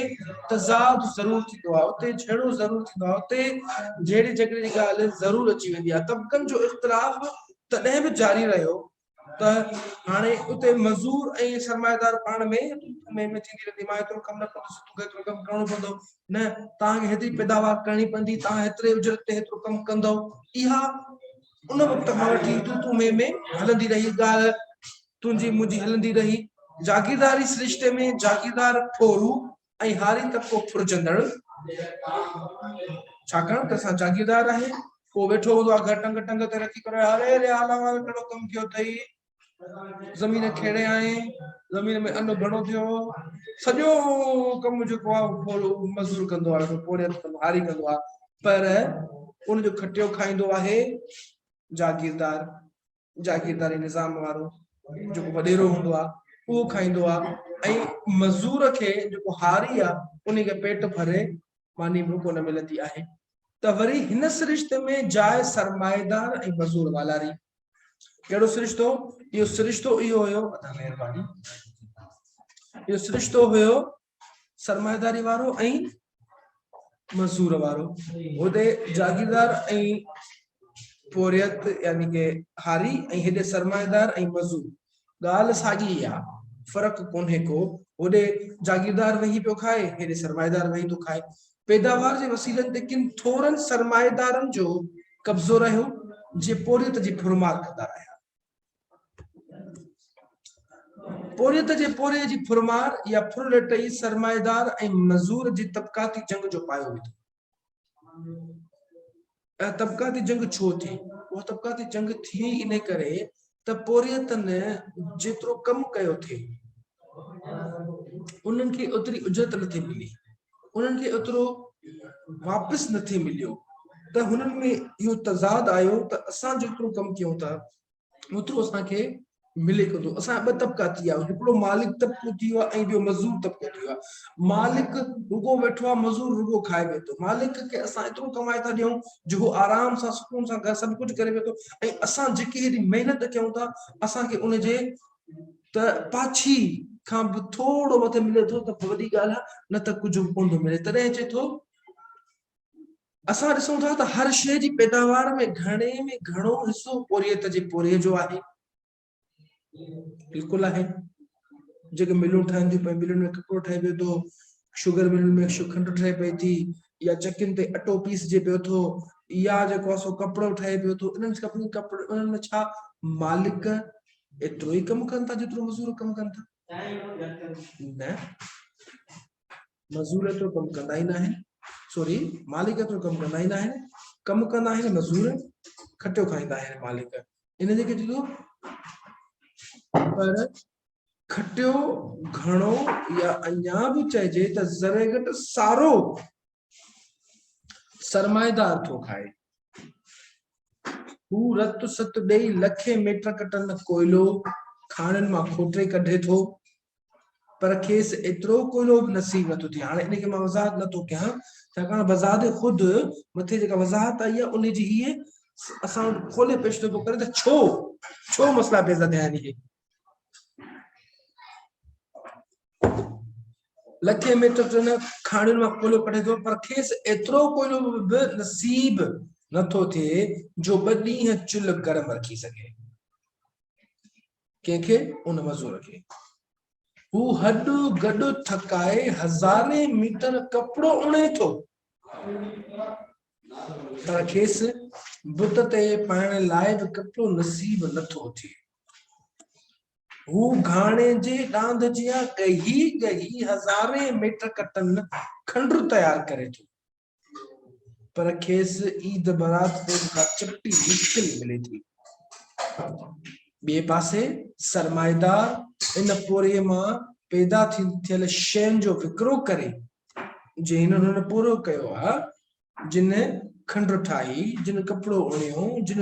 تضاد ضرور ٿيندو آهي اتي جهيڙو ضرور ٿيندو آهي اتي جهيڙي جهڳڙي جي ڳالهه ضرور اچي ويندي آهي طبقن جو اختلاف تڏهن به جاري رهيو ته هاڻي اتي مزور ۽ سرمائيدار پاڻ ۾ ۾ ۾ ٿيندي رهندي مان ايترو ڪم نه ڪندس توکي ايترو ڪم ڪرڻو پوندو نه توهان کي هيتري پيداوار ڪرڻي پوندي توهان هيتري اجرت تي هيترو ڪم ڪندو اها ان وقت کان وٺي تون تون ۾ ۾ هلندي رهي ڳالهه تنهنجي منهنجي هلندي رهي جاگيرداري سرشتي ۾ جاگيردار ڦورو ۽ هاري طبقو ڦرجندڙ، ڇاڪاڻ ته اسان جاگيردار آهي، ڪو ويٺو هوندو آهي گهر ٽنگ ٽنگ تي رکي ڪري اري ريال وارو ڪهڙو ڪم ڪيو اٿئي، زمين کيڙي آئين، زمين ۾ ان گهڻو ٿيو، سڄو ڪم جيڪو آهي ڦورو مزدور ڪندو آهي، پورهيت ڪندو هاري ڪندو آهي، پر ان جو کٽيو کائيندو آهي جاگيردار. جاگيرداري نظام وارو جيڪو وڏيرو هوندو آهي اهو کائيندو آهي ۽ مزور کي جيڪو هاري آهي ان کي پيٽ ڀري ماني به ڪونه ملندي آهي ته وري هن سرشتي ۾ جاء سرمائيدار ۽ مزور والاري ڪهڙو سرشتو اهو سرشتو اهو هيو ادا مهرباني اهو سرشتو هيو سرمائيداري وارو ۽ مزور وارو هوڏي جاگيردار ۽ پورهيت يعني ڪي هاري ۽ هيڏي سرمائيدار ۽ مزور ڳالهه ساڳي ئي آ فرق ڪونهي ڪو هوڏي جاگيردار ويهي پيو کائي هيڏي سرمائيدار ويهي ٿو کائي پيداوار جي وسيلن تي ڪن ٿورن سرمائيدارن جو قبضو رهيو جي پورهيت جي ڦرمار ڪندا رهيا پورهيت جي پورهيي جي ڦرمار يا ڦرلٽ ئي سرمائيدار ۽ مزور جي طبقاتي جنگ جو پايو وڌو. اها طبقاتي جنگ ڇو ٿي؟ اها طبقاتي جنگ ٿي ئي انهي ڪري ته پورهيتن جيترو ڪم ڪيو ٿي، انهن کي اوتري اجرت نٿي ملي، انهن کي اوترو واپس نٿي مليو ته هنن ۾ اهو تضاد آيو ته اسان جيترو ڪم ڪيون ٿا اوترو اسان کي ملي ڪونه ٿو. اسان ٻه طبقا ٿي ويا آهيون، هڪڙو مالڪ طبقو ٿي ويو آهي ۽ ٻيو مزور طبقو ٿي ويو آهي. مالڪ رڳو ويٺو آهي، مزور رڳو کائي پيو ٿو. مالڪ کي اسان ايترو ڪمائي ٿا ڏيون جو هو آرام سان سڪون سان گهر سڀ ڪجهه ڪري پيو ٿو ۽ اسان جيڪي هيڏي محنت ڪيون ٿا اسان کي ان جي ته پاڇي کان به ٿورو مٿي ملي ٿو ته وڏي ڳالهه آهي نه ته ڪجهه به ڪونه ٿو ملي. تڏهن چئي ٿو اسان ڏسون ٿا ته هر شيء جي پيداوار ۾ گهڻي ۾ گهڻو حصو پورهيت جي پورهيي جو آهي. بلڪل آهي. جيڪي ملون ٺهن ٿيون پيون، ملن ۾ ڪپڙو ٺهي پيو ٿو، شگر ملن ۾ کنڊ ٺهي پئي ٿي يا چڪين تي اٽو پيسجي پيو ٿو يا جيڪو آهي سو ڪپڙو ٺهي پيو ٿو. انهن سڀني ڪپڙن انهن ۾ ڇا مالڪ ايترو ئي ڪم ڪن ٿا جيترو مزور ڪم ڪن ٿا؟ نه. مزور ايترو ڪم ڪندا ئي ناهن سوري مالڪ ايترو ڪم ڪندا ئي ناهن ڪم ڪندا آهن مزور کٽيو کائيندا آهن مالڪ ان جي ڪري چئجو پر کٽيو گهڻو يا اڃا به چئجي ته ذري گهٽ سارو سرمائيدار ٿو کائي هو رت ست ڏئي لکين ميٽرڪ ٽن ڪوئلو کاڻين مان کوٽي ڪڍي ٿو پر کيس ايترو ڪوئلو به نصيب نٿو ٿئي. هاڻي ان کي مان وضاحت نٿو ڪيان، ڇاڪاڻ بذات خود مٿي جيڪا وضاحت آئي آهي، ان جي هيء اسان وٽ کولي پيش ٿو پيو ڪري ته ڇو ڇو مسئلا پيدا ٿيا آهن اهي. لکين ميٽر ٽن کاڻين مان ڪوئلو ڪڍي ٿو، پر کيس ايترو ڪوئلو به نصيب نٿو ٿئي جو ٻه ڏينهن چلهه گرم رکي سگهي. ڪنهن کي؟ ان مزور کي. هو هڏ گڏ ٿڪائي هزارين ميٽر ڪپڙو اڻي ٿو، پر کيس بت تي پائڻ لاء به ڪپڙو نصيب نه ٿو ٿئي. هو گهاڻي جي ڏاند جيان ڳهي ڳهي هزارين ميٽرڪ ٽن کنڊ تيار ڪري ٿو، پر کيس عيد برات تي به ڪا چپٽي مشڪل ملي ٿي. ٻئي پاسي سرمائيدار ان پورهيي مان پيدا ٿيل شين جو وڪرو ڪري، جنهن هن پورهيو ڪيو آهي، جن کنڊ ٺاهي، جن ڪپڙو اڻيو، جن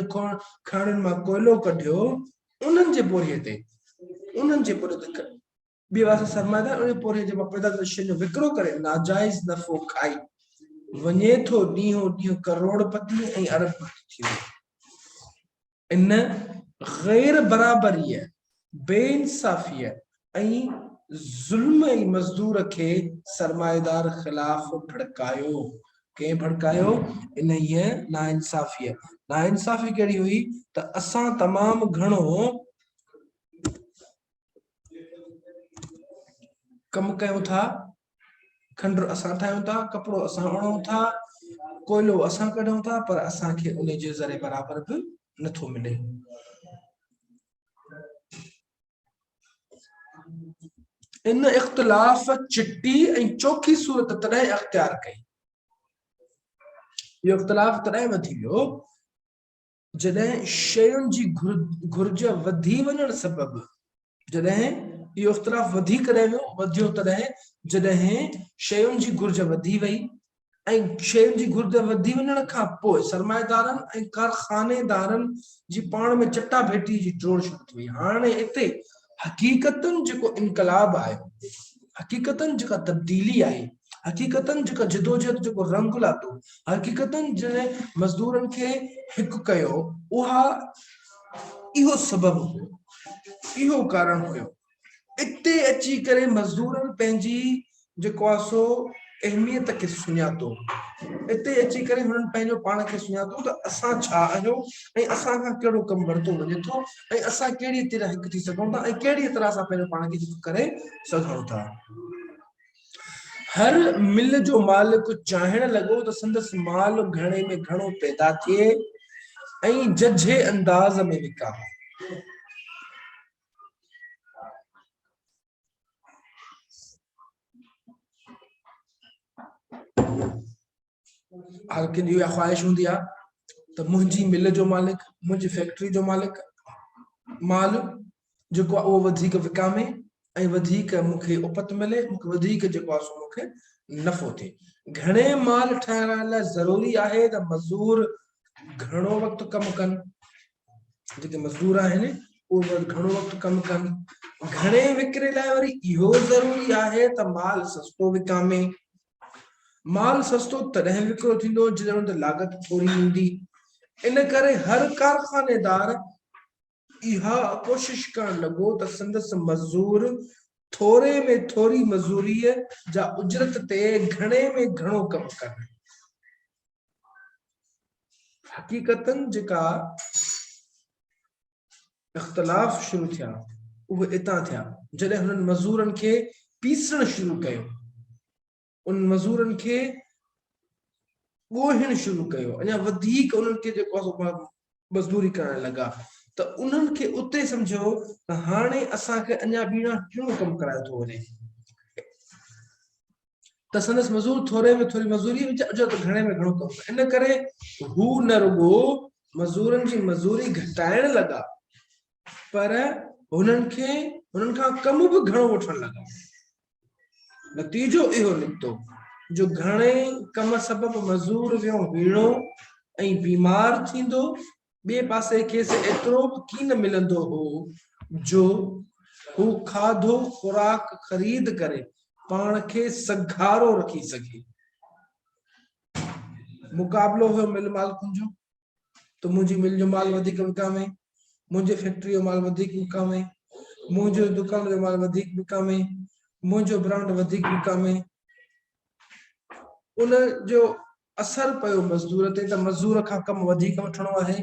کاڻين مان ڪوئلو ڪڍيو، انهن جي پورهيي تي، انهن جي پورهيي تي ٻئي پاسي سرمائيدار انهي پورهيي جي مان پيدا ٿيل شين جو وڪرو ڪري ناجائز نفعو کائي وڃي ٿو ڏينهون ڏينهن ڪروڙ پتي ۽ ارب پتي ٿيندو. ان غير برابريء، بي انصافيء ۽ ظلم ئي مزدور کي سرمائيدار خلاف ڀڙڪايو. ڪنهن ڀڙڪايو؟ انهيء ناانصافيء. ناانصافي ڪهڙي هئي ته اسان تمام گهڻو ڪم ڪيون ٿا، کنڊ اسان ٺاهيون ٿا، ڪپڙو اسان اڻون ٿا، ڪوئلو اسان ڪڍون ٿا پر اسان کي ان جي ذري برابر به نٿو ملي. ان اختلاف چٽي ۽ چوکي صورت تڏهن اختيار ڪئي. اهو اختلاف تڏهن وڌي ويو جڏهن شين جي گهرج وڌي وڃڻ سبب جڏهن اهو اختلاف وڌي ڪڏهن ويو وڌيو تڏهن جڏهن شين جي گهرج وڌي وئي ۽ شين جي گهرج وڌي وڃڻ کان پوء سرمائيدارن ۽ ڪارخانيدارن جي پاڻ ۾ چٽا ڀيٽي جي ڊوڙ شروع ٿي وئي. هاڻي اتي حقيقتن جيڪو انقلاب آيو، حقيقتن جيڪا تبديلي آئي، حقيقتن جيڪا جدوجهد جيڪو رنگ لاتو، حقيقتن جنهن مزدورن کي هڪ ڪيو، اها اهو سبب هيو، اهو ڪارڻ هيو. اتي اچي ڪري مزدورن پنهنجي جيڪو آهي سو اهميت کي سڃاتو. اتي اچي ڪري هنن پنهنجو پاڻ کي سڃاتو ته اسان ڇا آهيون ۽ اسان کان ڪهڙو ڪم ورتو وڃي ٿو ۽ اسان ڪهڙي طرح هڪ ٿي سگهون ٿا ۽ ڪهڙي طرح اسان پنهنجو پاڻ کي هڪ ڪري سگهون ٿا. هر مل جو مالڪ چاهڻ لڳو ته سندس مال گهڻي ۾ گهڻو پيدا ٿئي ۽ ججهي انداز ۾ وڪامي. هر ڪنهن جي اها خواهش هوندي آهي ته منهنجي مل جو مالڪ منهنجي فيڪٽري جو مالڪ مال جيڪو آهي اهو وڌيڪ وڪامي ۽ وڌيڪ مون کي اپت ملي مون کي وڌيڪ جيڪو آهي سو مون کي نفعو ٿئي گهڻي مال ٺاهڻ لاء ضروري آهي ته مزور گهڻو وقت ڪم ڪن جيڪي مزدور آهن اهي به گهڻو وقت ڪم ڪن. گهڻي وڪري لاء وري اهو ضروري آهي ته مال سستو وڪامي. مال سستو تڏهن وڪرو ٿيندو جڏهن ان تي لاڳت ٿوري ايندي. ان ڪري هر ڪارخانيدار اها ڪوشش ڪرڻ لڳو ته سندس مزور ٿوري ۾ ٿوري مزوريء جا اجرت تي گهڻي ۾ گهڻو ڪم ڪن. حقيقتن جيڪا اختلاف شروع ٿيا اهي اتان ٿيا جڏهن هنن مزورن کي پيسڻ شروع ڪيو انهن مزورن کي ڳوهڻ شروع ڪيو اڃا وڌيڪ انهن کي جيڪو آهي مزدوري ڪرڻ لڳا ته انهن کي اتي سمجهيو ته هاڻي اسان کي اڃا ٻيڻا ٽيڻو ڪم ڪرايو ٿو وڃي ته سندس مزور ٿوري ۾ ٿوري مزوري وچ اجرت گهڻي ۾ گهڻو ڪم ڪيو. ان ڪري هو نه رڳو مزورن جي مزوري گهٽائڻ لڳا پر هنن کي هنن کان ڪم به گهڻو وٺڻ لڳا. نتيجو اهو نڪتو جو گهڻي ڪم سبب مزور ويو هيڻو ۽ بيمار ٿيندو، ٻئي پاسي کيس ايترو به ڪين ملندو هو جو هو کاڌو خوراڪ خريد ڪري پاڻ کي سگهارو رکي سگهي. مقابلو هيو مل مالڪن جو ته منهنجي مل جو مال وڌيڪ وڪامي، منهنجي فيڪٽري جو مال وڌيڪ وڪامي، منهنجي دڪان جو مال وڌيڪ وڪامي، منهنجو برانڊ وڌيڪ وڪامي. ان جو اثر پيو مزدور تي ته مزور کان ڪم وڌيڪ وٺڻو آهي،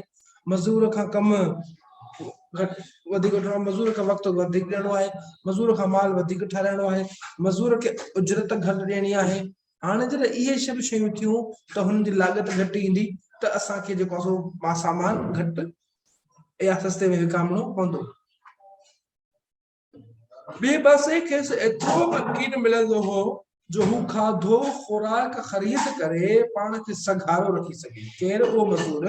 مزور کان ڪم وڌيڪ وٺڻو آهي، مزور کي وقت وڌيڪ ڏيڻو آهي، مزور کان مال وڌيڪ ٺهرائڻو آهي، مزور کي اجرت گهٽ ڏيڻي آهي. هاڻي جڏهن اهي سڀ شيون ٿيون ته هنن جي لاڳت گهٽ ايندي ته اسان کي جيڪو آهي سو سامان گهٽ يا سستي ۾ وڪامڻو پوندو. ٻئي پاسي کيس ايترو به ڪين ملندو هو جو هو کاڌو خوراڪ خريد ڪري پاڻ کي سگهارو رکي سگهي. ڪير اهو مزور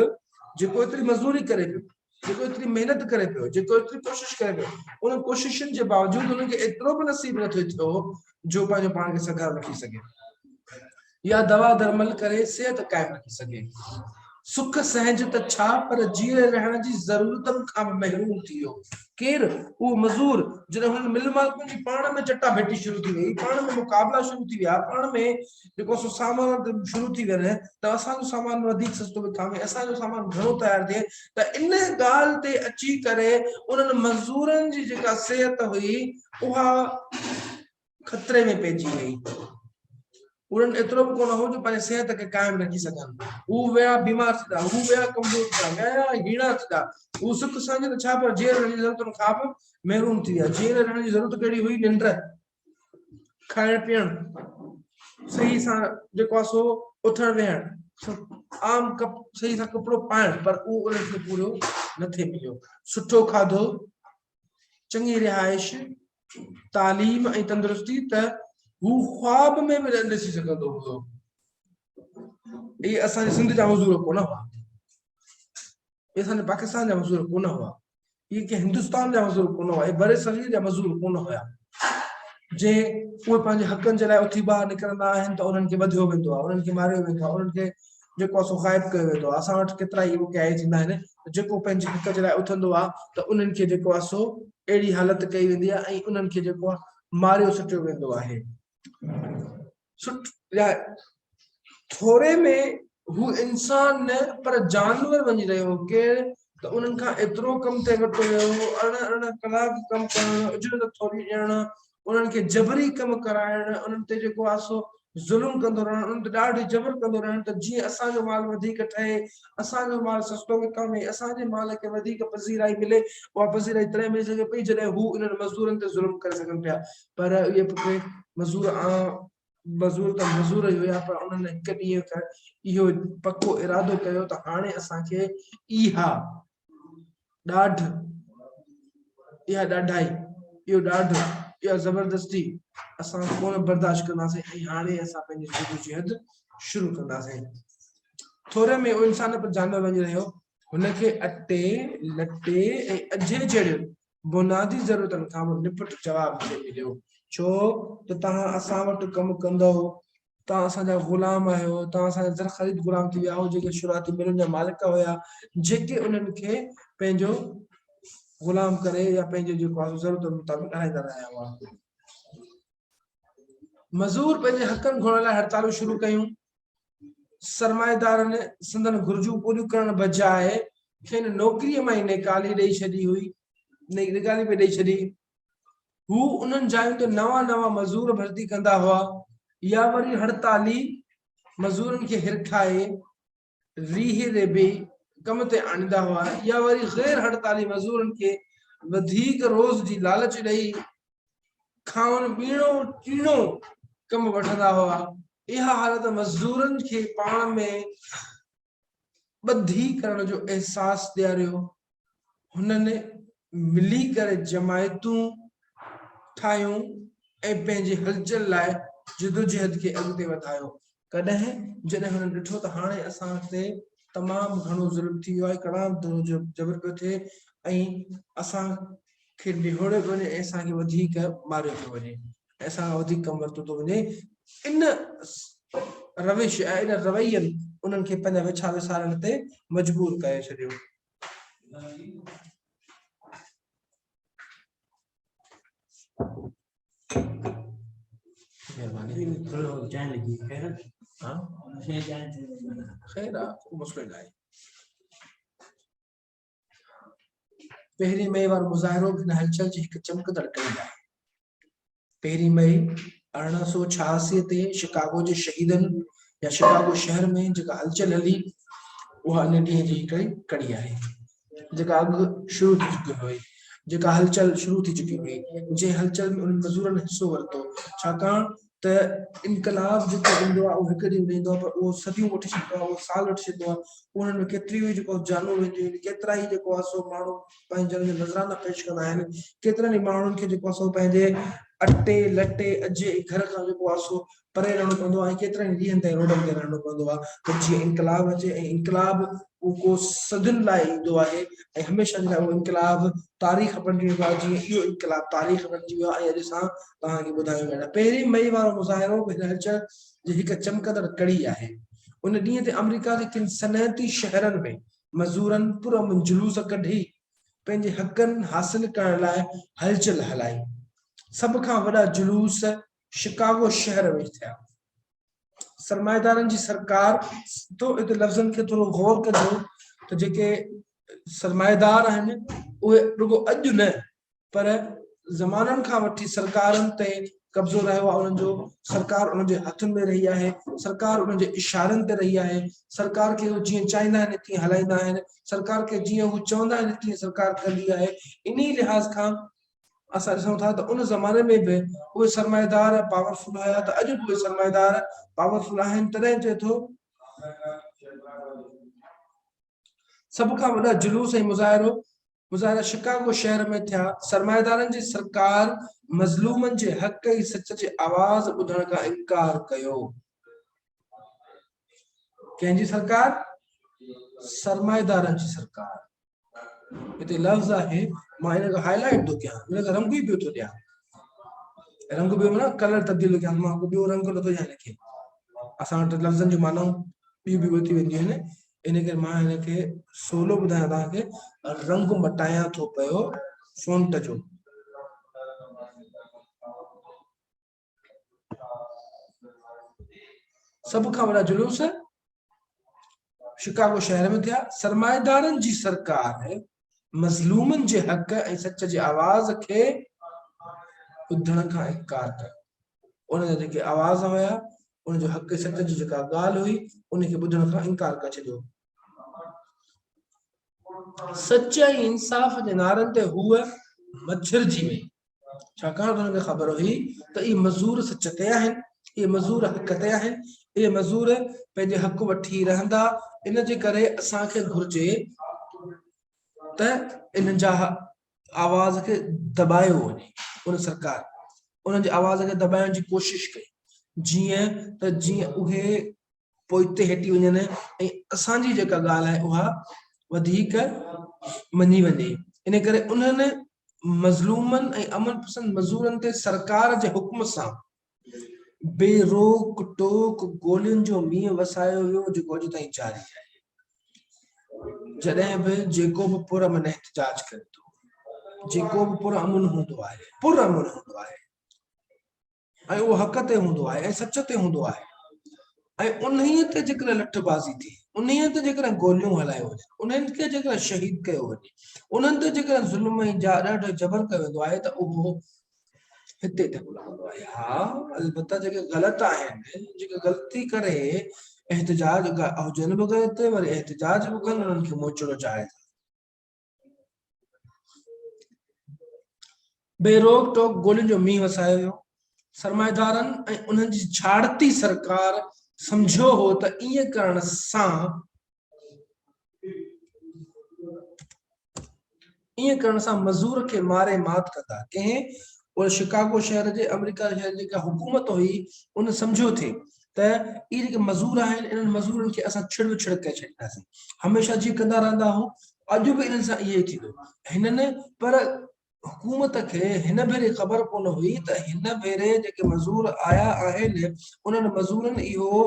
جيڪو ايتري مزدوري ڪري پيو، جيڪو ايتري محنت ڪري پيو، جيڪو ايتري ڪوشش ڪري پيو، انهن ڪوششن جي باوجود هن کي ايترو به نصيب نه ٿو ٿيو جو پنهنجو پاڻ کي سگهارو رکي سگهي يا دوا درمل ڪري صحت قائم رکي سگهي. سک سهنج ته ڇا پر جيئري رهڻ جي ضرورتن کان به محروم ٿي ويو. ڪير؟ اهو مزور، جڏهن هنن مل مالڪن جي پاڻ ۾ چٽا ڀيٽي شروع ٿي وئي، پاڻ ۾ مقابلا شروع ٿي ويا، پاڻ ۾ جيڪو سو سامان شروع ٿي وين ته اسان جو سامان وڌيڪ سستو وڪامي، اسان جو سامان گهڻو تيار ٿئي ته ان ڳالهه تي اچي ڪري انهن مزورن جي جيڪا صحت هئي اها خطري ۾ پئجي وئي. انهن ايترو به ڪونه هو جو پنهنجي صحت کي قائم رکي سگهن. هو ويا بيمار ٿيندا، هو ويا ڪمزور ٿيندا، ويا هيڻا ٿيندا. هو سک سهنج ته ڇا پر جيئري رهڻ جي ضرورتن کان به محروم ٿي ويا. جيئري رهڻ جي ضرورت ڪهڙي هئي؟ ننڊ، کائڻ پيئڻ، صحيح سان جيڪو آهي سو اٿڻ ويهڻ، عام صحيح سان ڪپڙو پائڻ، پر اهو انهن کي پورو نه ٿي مليو. سٺو کاڌو، چڱي رهائش، تعليم ۽ تندرستي ته هو خواب ۾ به نه ڏسي سگهندو هوندو. اهي اسان جي سنڌ جا مزور ڪونه هئا. اهي اسان جي پاڪستان جا مزور ڪونه هئا. اهي ڪنهن هندستان جا مزور ڪونه هئا. اهي برصغير جا مزور ڪونه هيا. جي اهي پنهنجي حقن جي لاء اٿي ٻاهر نڪرندا آهن ته انهن کي ٻڌيو ويندو آهي، انهن کي ماريو ويندو آهي، انهن کي جيڪو آهي سو غائب ڪيو ويندو آهي. اسان وٽ ڪيترا ئي واقعا اهي ٿيندا آهن ته جيڪو پنهنجي حق جي لاء اٿندو آهي ته انهن کي جيڪو آهي سو اهڙي حالت ڪئي ويندي آهي ۽ انهن کي جيڪو آهي ماريو سٽيو ويندو آهي. سٽ يا ٿوري ۾ هو انسان نه پر جانور وڃي رهيو هو. ڪير ته انهن کان ايترو ڪم تي ورتو ويو هو، 18 18 ڪلاڪ ڪم ڪرڻ، اجرت ٿوري ڏيڻ، انهن کي جبري ڪم ڪرائڻ، انهن تي جيڪو آهي سو ظلم ڪندو رهڻ، انهن تي ڏاڍ جبر ڪندو رهڻ ته جيئن اسان جو مال وڌيڪ ٺهي، اسان جو مال سستو وڪامي، اسان جي مال کي وڌيڪ پذيرائي ملي، اها پذيرائي تڏهن ملي سگهي پئي جڏهن هو انهن مزدورن تي ظلم ڪري سگهن پيا. پر اهي پٽ مزور عام مزور ته مزور ئي هيا پر انهن هڪ ڏينهن کان اهو پڪو ارادو ڪيو ته هاڻي اسان کي اها ڏاڍ، اها ڏاڍائي، اهو ڏاڍ، اها زبردستي اسان ڪونه برداشت ڪنداسين ۽ هاڻي اسان پنهنجي جدوجهد شروع ڪنداسين. ٿوري ۾ اهو انسان پر جانور وڃي رهيو. هن کي اٽي، لٽي ۽ اجهي جهڙين بنيادي ضرورتن کان به نپٽ جواب ٿي مليو. ڇو ته توهان اسان وٽ ڪم ڪندؤ توهان اسان جا غلام آهيو، توهان اسان جا زرخريد غلام ٿي ويا آهيو، جيڪي شروعاتي ملن جا مالڪ هيا، جيڪي انهن کي پنهنجو غلام ڪري يا پنهنجي جيڪو آهي ضرورت مطابق هلائيندا رهيا هئا. مزور پنهنجي حقن گهرڻ لاء هڙتالون شروع ڪيون. سرمائيدارن سندن گهرجون پوريون ڪرڻ بجاء کين نوڪريء مان ئي نيڪالي ڏئي ڇڏي هئي، نيڪالي پئي ڏئي ڇڏي. هو انهن جاين تي نوان نوان مزور ڀرتي ڪندا هئا يا وري هڙتالي مزورن کي هرکائي ريهي ريبي ڪم تي آڻيندا هئا يا وري غير هڙتالي مزورن کي وڌيڪ روز جي لالچ ڏئي کانئن ٻيڻو ٽيڻو ڪم وٺندا هئا. اها حالت مزورن کي پاڻ ۾ ٻڌي ڪرڻ جو احساس ڏياريو. هنن ملي ڪري جماعتون ٺاهيون ۽ پنهنجي هلچل لاء جدوجهد کي اڳتي وڌايو. ڪڏهن جڏهن هنن ڏٺو ته هاڻي اسان تي تمام گهڻو ظلم ٿي ويو آهي، تمام گهڻو جبر پيو ٿئي ۽ اسان کي نهوڙيو پيو وڃي ۽ اسان کي وڌيڪ ماريو پيو وڃي. ۽ اسان کان وڌيڪ ڪم ورتو ٿو وڃي ان روش ۽ ان روين انهن کي پنهنجا ويڇا وسارڻ تي مجبور ڪري ڇڏيو. خير آ ڪو مسئلو نه آهي. پهرين مئي وارو مظاهرو به هن هلچل جي هڪ چمڪندڙ ڪڙي آهي. پهرين مئي 1886 تي شڪاگو جي شهيدن يا شڪاگو شهر ۾ جيڪا هلچل هلي اها ان ڏينهن جي هڪڙي ڪڙي آهي جيڪا اڳ شروع ٿي چڪي هئي جيڪا هلچل شروع ٿي چڪي هئي جنهن هلچل ۾ انهن مزورن حصو ورتو ڇاڪاڻ ته انقلاب جيڪو ايندو آهي اهو هڪ ڏينهن نه ايندو آهي پر اهو صديون وٺي ڇڏيندو آهي اهو سال وٺي ڇڏيندو آهي انهن ۾ ڪيتريون ئي جيڪو جانون وينديون آهن ڪيترا ئي جيڪو آهي سو ماڻهو پنهنجن جو نذرانا پيش ڪندا آهن ڪيترن ئي ماڻهن کي جيڪو آهي سو پنهنجي اٽي لٽي اجهي گهر کان جيڪو آهي سو پري رهڻو پوندو آهي ۽ ڪيترن ئي ڏينهن تائين روڊن تي رهڻو پوندو آهي ته جيئن انقلاب اچي ۽ انقلاب اهو ڪو صدين لاء ايندو آهي ۽ هميشه جي لاء اهو انقلاب تاريخ بڻجي ويندو آهي جيئن اهو انقلاب تاريخ بڻجي ويو آهي ۽ اڄ اسان توهان کي ٻڌايون ويا پهرين مئي وارو مظاهرو به هن هلچل جي هڪ چمڪندڙ ڪڙي آهي ان ڏينهن تي آمريڪا جي ڪن صنعتي شهرن ۾ مزورن پرامن جلوس ڪڍي پنهنجي حقن حاصل ڪرڻ لاء هلچل هلائي سڀ کان وڏا جلوس شڪاگو شهر ۾ ٿيا. سرمائيدارن جي سرڪار تو اتي لفظن کي ٿورو غور ڪجو ته جيڪي سرمائيدار آهن اهي رڳو اڄ نه پر زمانن کان وٺي سرڪارن تي قبضو رهيو آهي انهن جو سرڪار انهن جي هٿن ۾ رهي آهي سرڪار انهن جي اشارن تي رهي آهي سرڪار کي هو جيئن چاهيندا آهن تيئن هلائيندا آهن سرڪار کي جيئن هو چوندا آهن تيئن سرڪار ڪندي آهي انهي لحاظ کان اسان ڏسون ٿا ته ان زماني ۾ به اهي سرمائيدار پاورفل هيا ته اڄ به اهي سرمائيدار پاورفل آهن تڏهن چئي ٿو سڀ کان وڏا جلوس ۽ مظاهرو مظاهرا شڪاگو شهر ۾ ٿيا سرمائيدارن جي سرڪار مظلومن جي حق ۽ سچ جي آواز ٻڌڻ کان انڪار ڪيو ڪنهن جي سرڪار سرمائيدارن جي سرڪار هتي لفظ آهي مان هن کي هائي لائيٽ ٿو ڪيان هن کي رنگ ئي ٻيو ٿو ڏيان رنگ ٻيو معنيٰ ڪلر تبديل ٿو ڪيان مان ٻيو رنگ نٿو ڏيان هن کي اسان وٽ لفظن جون معنائون ٻيون ٻيون ٿي وينديون آهن ان ڪري مان هن کي سولو ٻڌايان توهان کي رنگ مٽايان ٿو پيو فونٽ جو سڀ کان وڏا جلوس شڪاگو شهر ۾ ٿيا. سرمائيدارن جي سرڪار مظلومن جي حق ۽ سچ جي آواز کي ٻڌڻ کان انڪار ڪيو. ان جا جيڪي آواز هيا، ان جو حق ۽ سچ جي جيڪا ڳالهه هئي، ان کي ٻڌڻ کان انڪار ڪري ڇڏيو. سچ ۽ انصاف جي نعرن تي هوء مڇرجي وئي. ڇاڪاڻ ته انهن کي خبر هئي ته اهي مزور سچ تي آهن، اهي مزور حق تي آهن، اهي مزور پنهنجي حق وٺي رهندا، ان جي ڪري اسان کي گهرجي ته انهن جا آواز کي دٻايو وڃي. ان سرڪار انهن جي آواز کي دٻائڻ جي ڪوشش ڪئي، جيئن ته جيئن اهي پوئتي هٽي وڃن ۽ اسان جي جيڪا ڳالهه آهي اها وڌيڪ مڃي وڃي. ان ڪري انهن مظلومن ۽ امن پسند مزورن تي سرڪار جي حڪم سان بي روڪ ٽوڪ گولين جو مينهن وسايو ويو جيڪو اڄ تائين جاري آهي. جڏهن به جيڪو به پرامن احتجاج ڪري ٿو، جيڪو به پرامن هوندو آهي، پرامن هوندو آهي، ۽ اهو حق تي هوندو آهي ۽ سچ تي هوندو آهي ۽ انهيء تي جيڪڏهن لٺبازي ٿئي، انهيء تي جيڪڏهن گوليون هلايون وڃن، انهن کي جيڪڏهن شهيد ڪيو وڃي، انهن تي جيڪڏهن ظلم ۽ ڏاڍ ۽ جبر ڪيو ويندو آهي ته اهو هتي ڍڳ لڳندو آهي. ها البته جيڪي غلط آهن، جيڪي غلطي ڪري احتجاج هجن به غلط وري احتجاج به ڪن انهن کي موچڙو جائز آهي. بي روڪ ٽوڪ گولين جو مينهن وسايو ويو. سرمائيدارن ۽ انهن جي ڇاڙتي سرڪار سمجهيو هو ته ائين ڪرڻ سان ائين ڪرڻ سان مزور کي ماري مات ڪندا. ڪنهن ان شڪاگو شهر جي آمريڪا شهر جي جيڪا حڪومت هئي ان سمجهيو ٿي ته اهي جيڪي مزور آهن انهن مزورن کي اسان ڇڙ وڇڙ ڪري ڇڏينداسين هميشه جيئن ڪندا رهندا هو اڄ به انهن سان اهو ئي ٿيندو هنن پر حڪومت کي هن ڀيري خبر ڪونه هئي ته هن ڀيري جيڪي مزور آيا آهن انهن مزورن اهو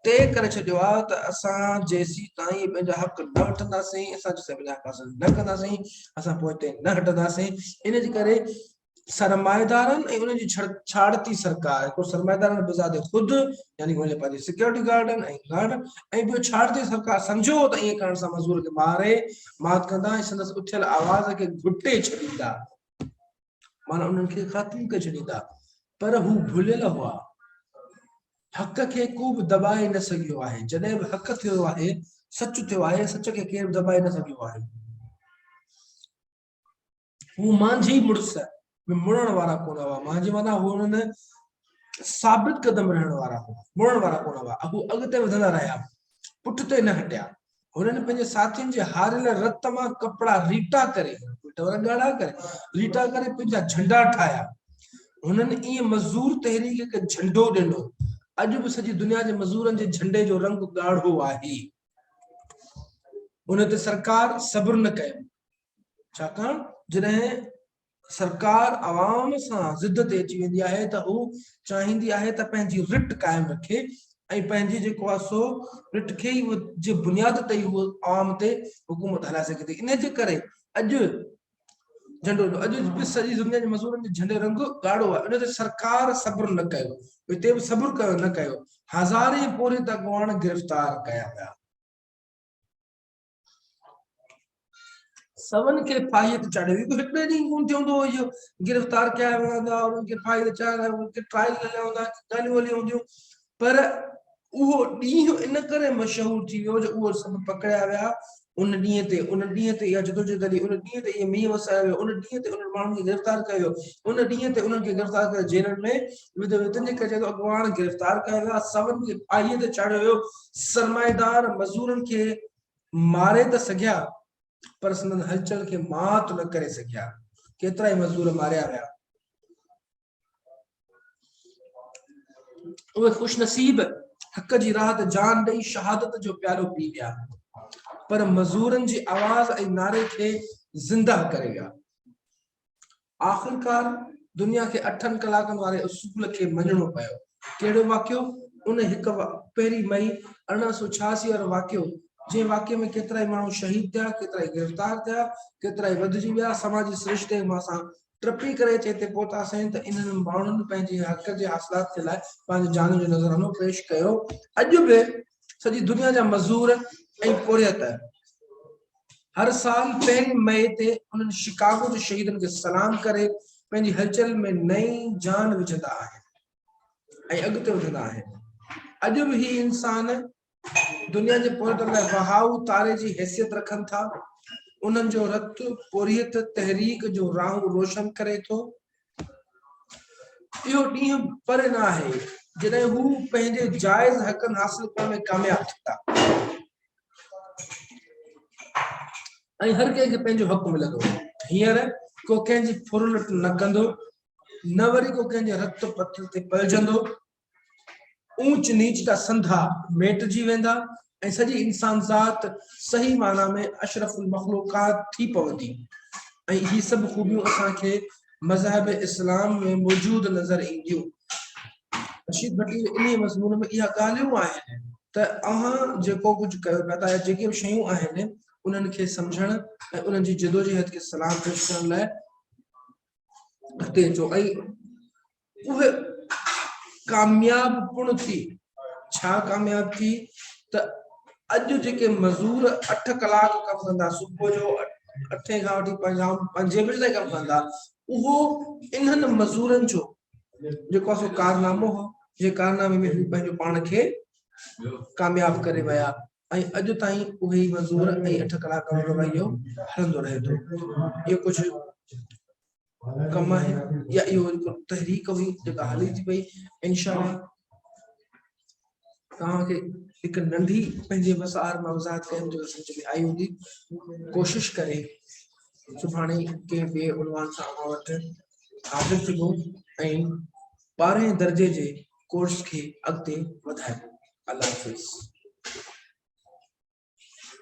طئي ڪري ڇڏيو آهي ته اسان جيسين تائين پنهنجا حق نه وٺنداسين اسان جيسين پنهنجا حق حاصل نه ڪنداسين اسان پوئتي نه هٽنداسين ان جي ڪري سرمائيدارن ۽ انهن جي ڇاڙتي سرڪار هڪڙو سرمائيدارن بذات خود يعني انهن جي پنهنجي سيڪيورٽي گارڊن ۽ گارڊ ۽ ٻيو ڇاڙتي سرڪار سمجهيو ته ائين ڪرڻ سان مزور کي ماري مات ڪندا ۽ سندس اٿيل آواز کي گهٽي ڇڏيندا معنيٰ انهن کي ختم ڪري ڇڏيندا پر هو ڀليل هئا حق کي ڪو به دٻائي نه سگهيو آهي جڏهن به حق ٿيو آهي سچ ٿيو آهي سچ کي ڪير به دٻائي نه سگهيو آهي هو مانجهي مڙس ۾ مڙڻ وارا ڪونه هئا. مانجهي معنيٰ هو انهن ثابت قدم رهڻ وارا هئا، مڙڻ وارا ڪونه هئا. هو اڳتي وڌندا رهيا، پٺتي نه هٽيا. هنن پنهنجي ساٿين جي هاريل رت مان ڪپڙا ريٽا ڪري، ڳاڙها ڪري، ريٽا ڪري پنهنجا جهنڊا ٺاهيا. هنن ائين مزور تحريڪ کي جهنڊو ڏنو. اڄ به سڄي دنيا جي مزورن جي جهنڊي جو رنگ ڳاڙهو آهي. ان تي سرڪار صبر نه ڪيو. ڇاڪاڻ جڏهن سرڪار عوام سان ضد تي اچي ويندي آهي ته هو چاهيندي آهي ته پنهنجي رٽ قائم رکي ۽ پنهنجي جيڪو آهي سو رٽ کي ئي جي بنياد تي ئي هو عوام تي حڪومت هلائي سگهي ٿي. انهي جي ڪري اڄ جهنڊو اڄ به سڄي دنيا جي مزورن جي جهنڊي رنگ ڳاڙهو آهي. ان تي سرڪار صبر نه ڪيو، هتي به صبر ڪيو نه ڪيو، هزارين پورهيت اڳواڻ گرفتار ڪيا ويا. سون کي ڦاهيء تي چاڙهيو ويو. هڪ ٻئي ڏينهن ڪونه ٿيو هوندو اهو گرفتار ڪيا ويا هوندا انهن کي ڦاهي تي چاڙهيا انهن کي ٽرائل هليا هوندا ڳالهيون هليون هونديون پر اهو ڏينهن ان ڪري مشهور ٿي ويو جو اهو سڀ پڪڙيا ويا ان ڏينهن تي ان ڏينهن تي اها جدوجهد هلي ان ڏينهن تي اهي مينهن وسايو ويو ان ڏينهن تي انهن ماڻهن کي گرفتار ڪيو ويو ان ڏينهن تي انهن کي گرفتار ڪري جيلن ۾ وڌو ويو تنهن جي ڪري چئي ٿو اڳواڻ گرفتار ڪيا ويا سون کي ڦاهيء تي چاڙهيو ويو سرمائيدار مزورن کي ماري ته سگهيا پر سندن هلچل کي مات نه ڪري سگهيا. ڪيترائي مزور ماريا ويا. اهي خوش نصيب حق جي راهه تي جان ڏئي شهادت جو پيالو پي ويا پر مزورن جي آواز ۽ نعري کي زنده ڪري ويا. آخرڪار دنيا کي اٺن ڪلاڪن واري اصول کي مڃڻو پيو. ڪهڙو واقعو؟ ان هڪ پهرين مئي 1886 وارو واقعو، جنهن واقعي ۾ ڪيترائي ماڻهو شهيد ٿيا، ڪيترائي گرفتار ٿيا، ڪيترائي وڌجي ويا، سماجي سرشتي مان اسان ٽپي ڪري اچي هتي پهتاسين ته انهن ماڻهن پنهنجي حق جي حاصلات جي لاء پنهنجي جانين جو نذرانو پيش ڪيو. اڄ به سڄي دنيا جا مزور ۽ پورهيت هر سال پهرين مئي تي انهن شڪاگو جي شهيدن کي سلام ڪري پنهنجي هلچل ۾ نئين جان وجهندا آهن ۽ اڳتي وڌندا آهن. اڄ به هي انسان دنيا جي پورهيتن لاء وهائو تاري جي حيثيت رکن ٿا. انهن جو رت پورهيت تحريڪ جون راهون روشن ڪري ٿو. اهو ڏينهن پري نه آهي جڏهن هو پنهنجي جائز حقن حاصل ڪرڻ ۾ ڪامياب ٿيندا. ۽ هر ڪنهن کي پنهنجو حق ملندو. هينئر ڪو ڪنهن جي ڦرلٽ نه ڪندو، نه وري ڪو ڪنهن جي رت پت تي پلجندو. اونچ نيچ جا سنڌا ميٽجي ويندا ۽ سڄي انسانذات صحيح معنيٰ ۾ اشرف المخلوقات ٿي پوندي ۽ هي سڀ خوبيون اسان کي مذهب اسلام ۾ موجود نظر اينديون. رشيد ڀٽي جي انهيء مضمون ۾ اها ڳالهيون آهن ته اوهان جيڪو ڪجهه ڪيو پيا ٿا يا جيڪي به شيون آهن انهن کي سمجهڻ ۽ انهن جي جدوجهد کي سلام پيش ڪرڻ لاء اڳتي اچو ۽ اهي ڪامياب پڻ ٿي. ڇا ڪامياب ٿي ته اڄ جيڪي مزور اٺ ڪلاڪ ڪم ڪندا صبح جو اٺين کان وٺي شام پنجين بجي تائين ڪم ڪندا اهو انهن مزورن جو جيڪو آهي سو ڪارنامو هو جنهن ڪارنامي ۾ هو پنهنجو پاڻ کي ڪامياب ڪري ويا ۽ اڄ تائين اهي ئي مزور ۽ اٺ ڪلاڪ وارو رويو هلندو رهي ٿو. اهو ڪجهه ڪم آهي يا اهو هڪ تحريڪ هئي جيڪا هلي ٿي پئي انشاء الله توهان کي هڪ ننڍي پنهنجي وس آر مان وضاحت ڪيم جيڪا سمجھ ۾ آئي هوندي ڪوشش ڪري سڀاڻي ڪنهن ٻئي عنوان سان اوهان وٽ حاضر ٿبو ۽ ٻارهين درجي جي ڪورس کي اڳتي وڌائبو. الله حافظ.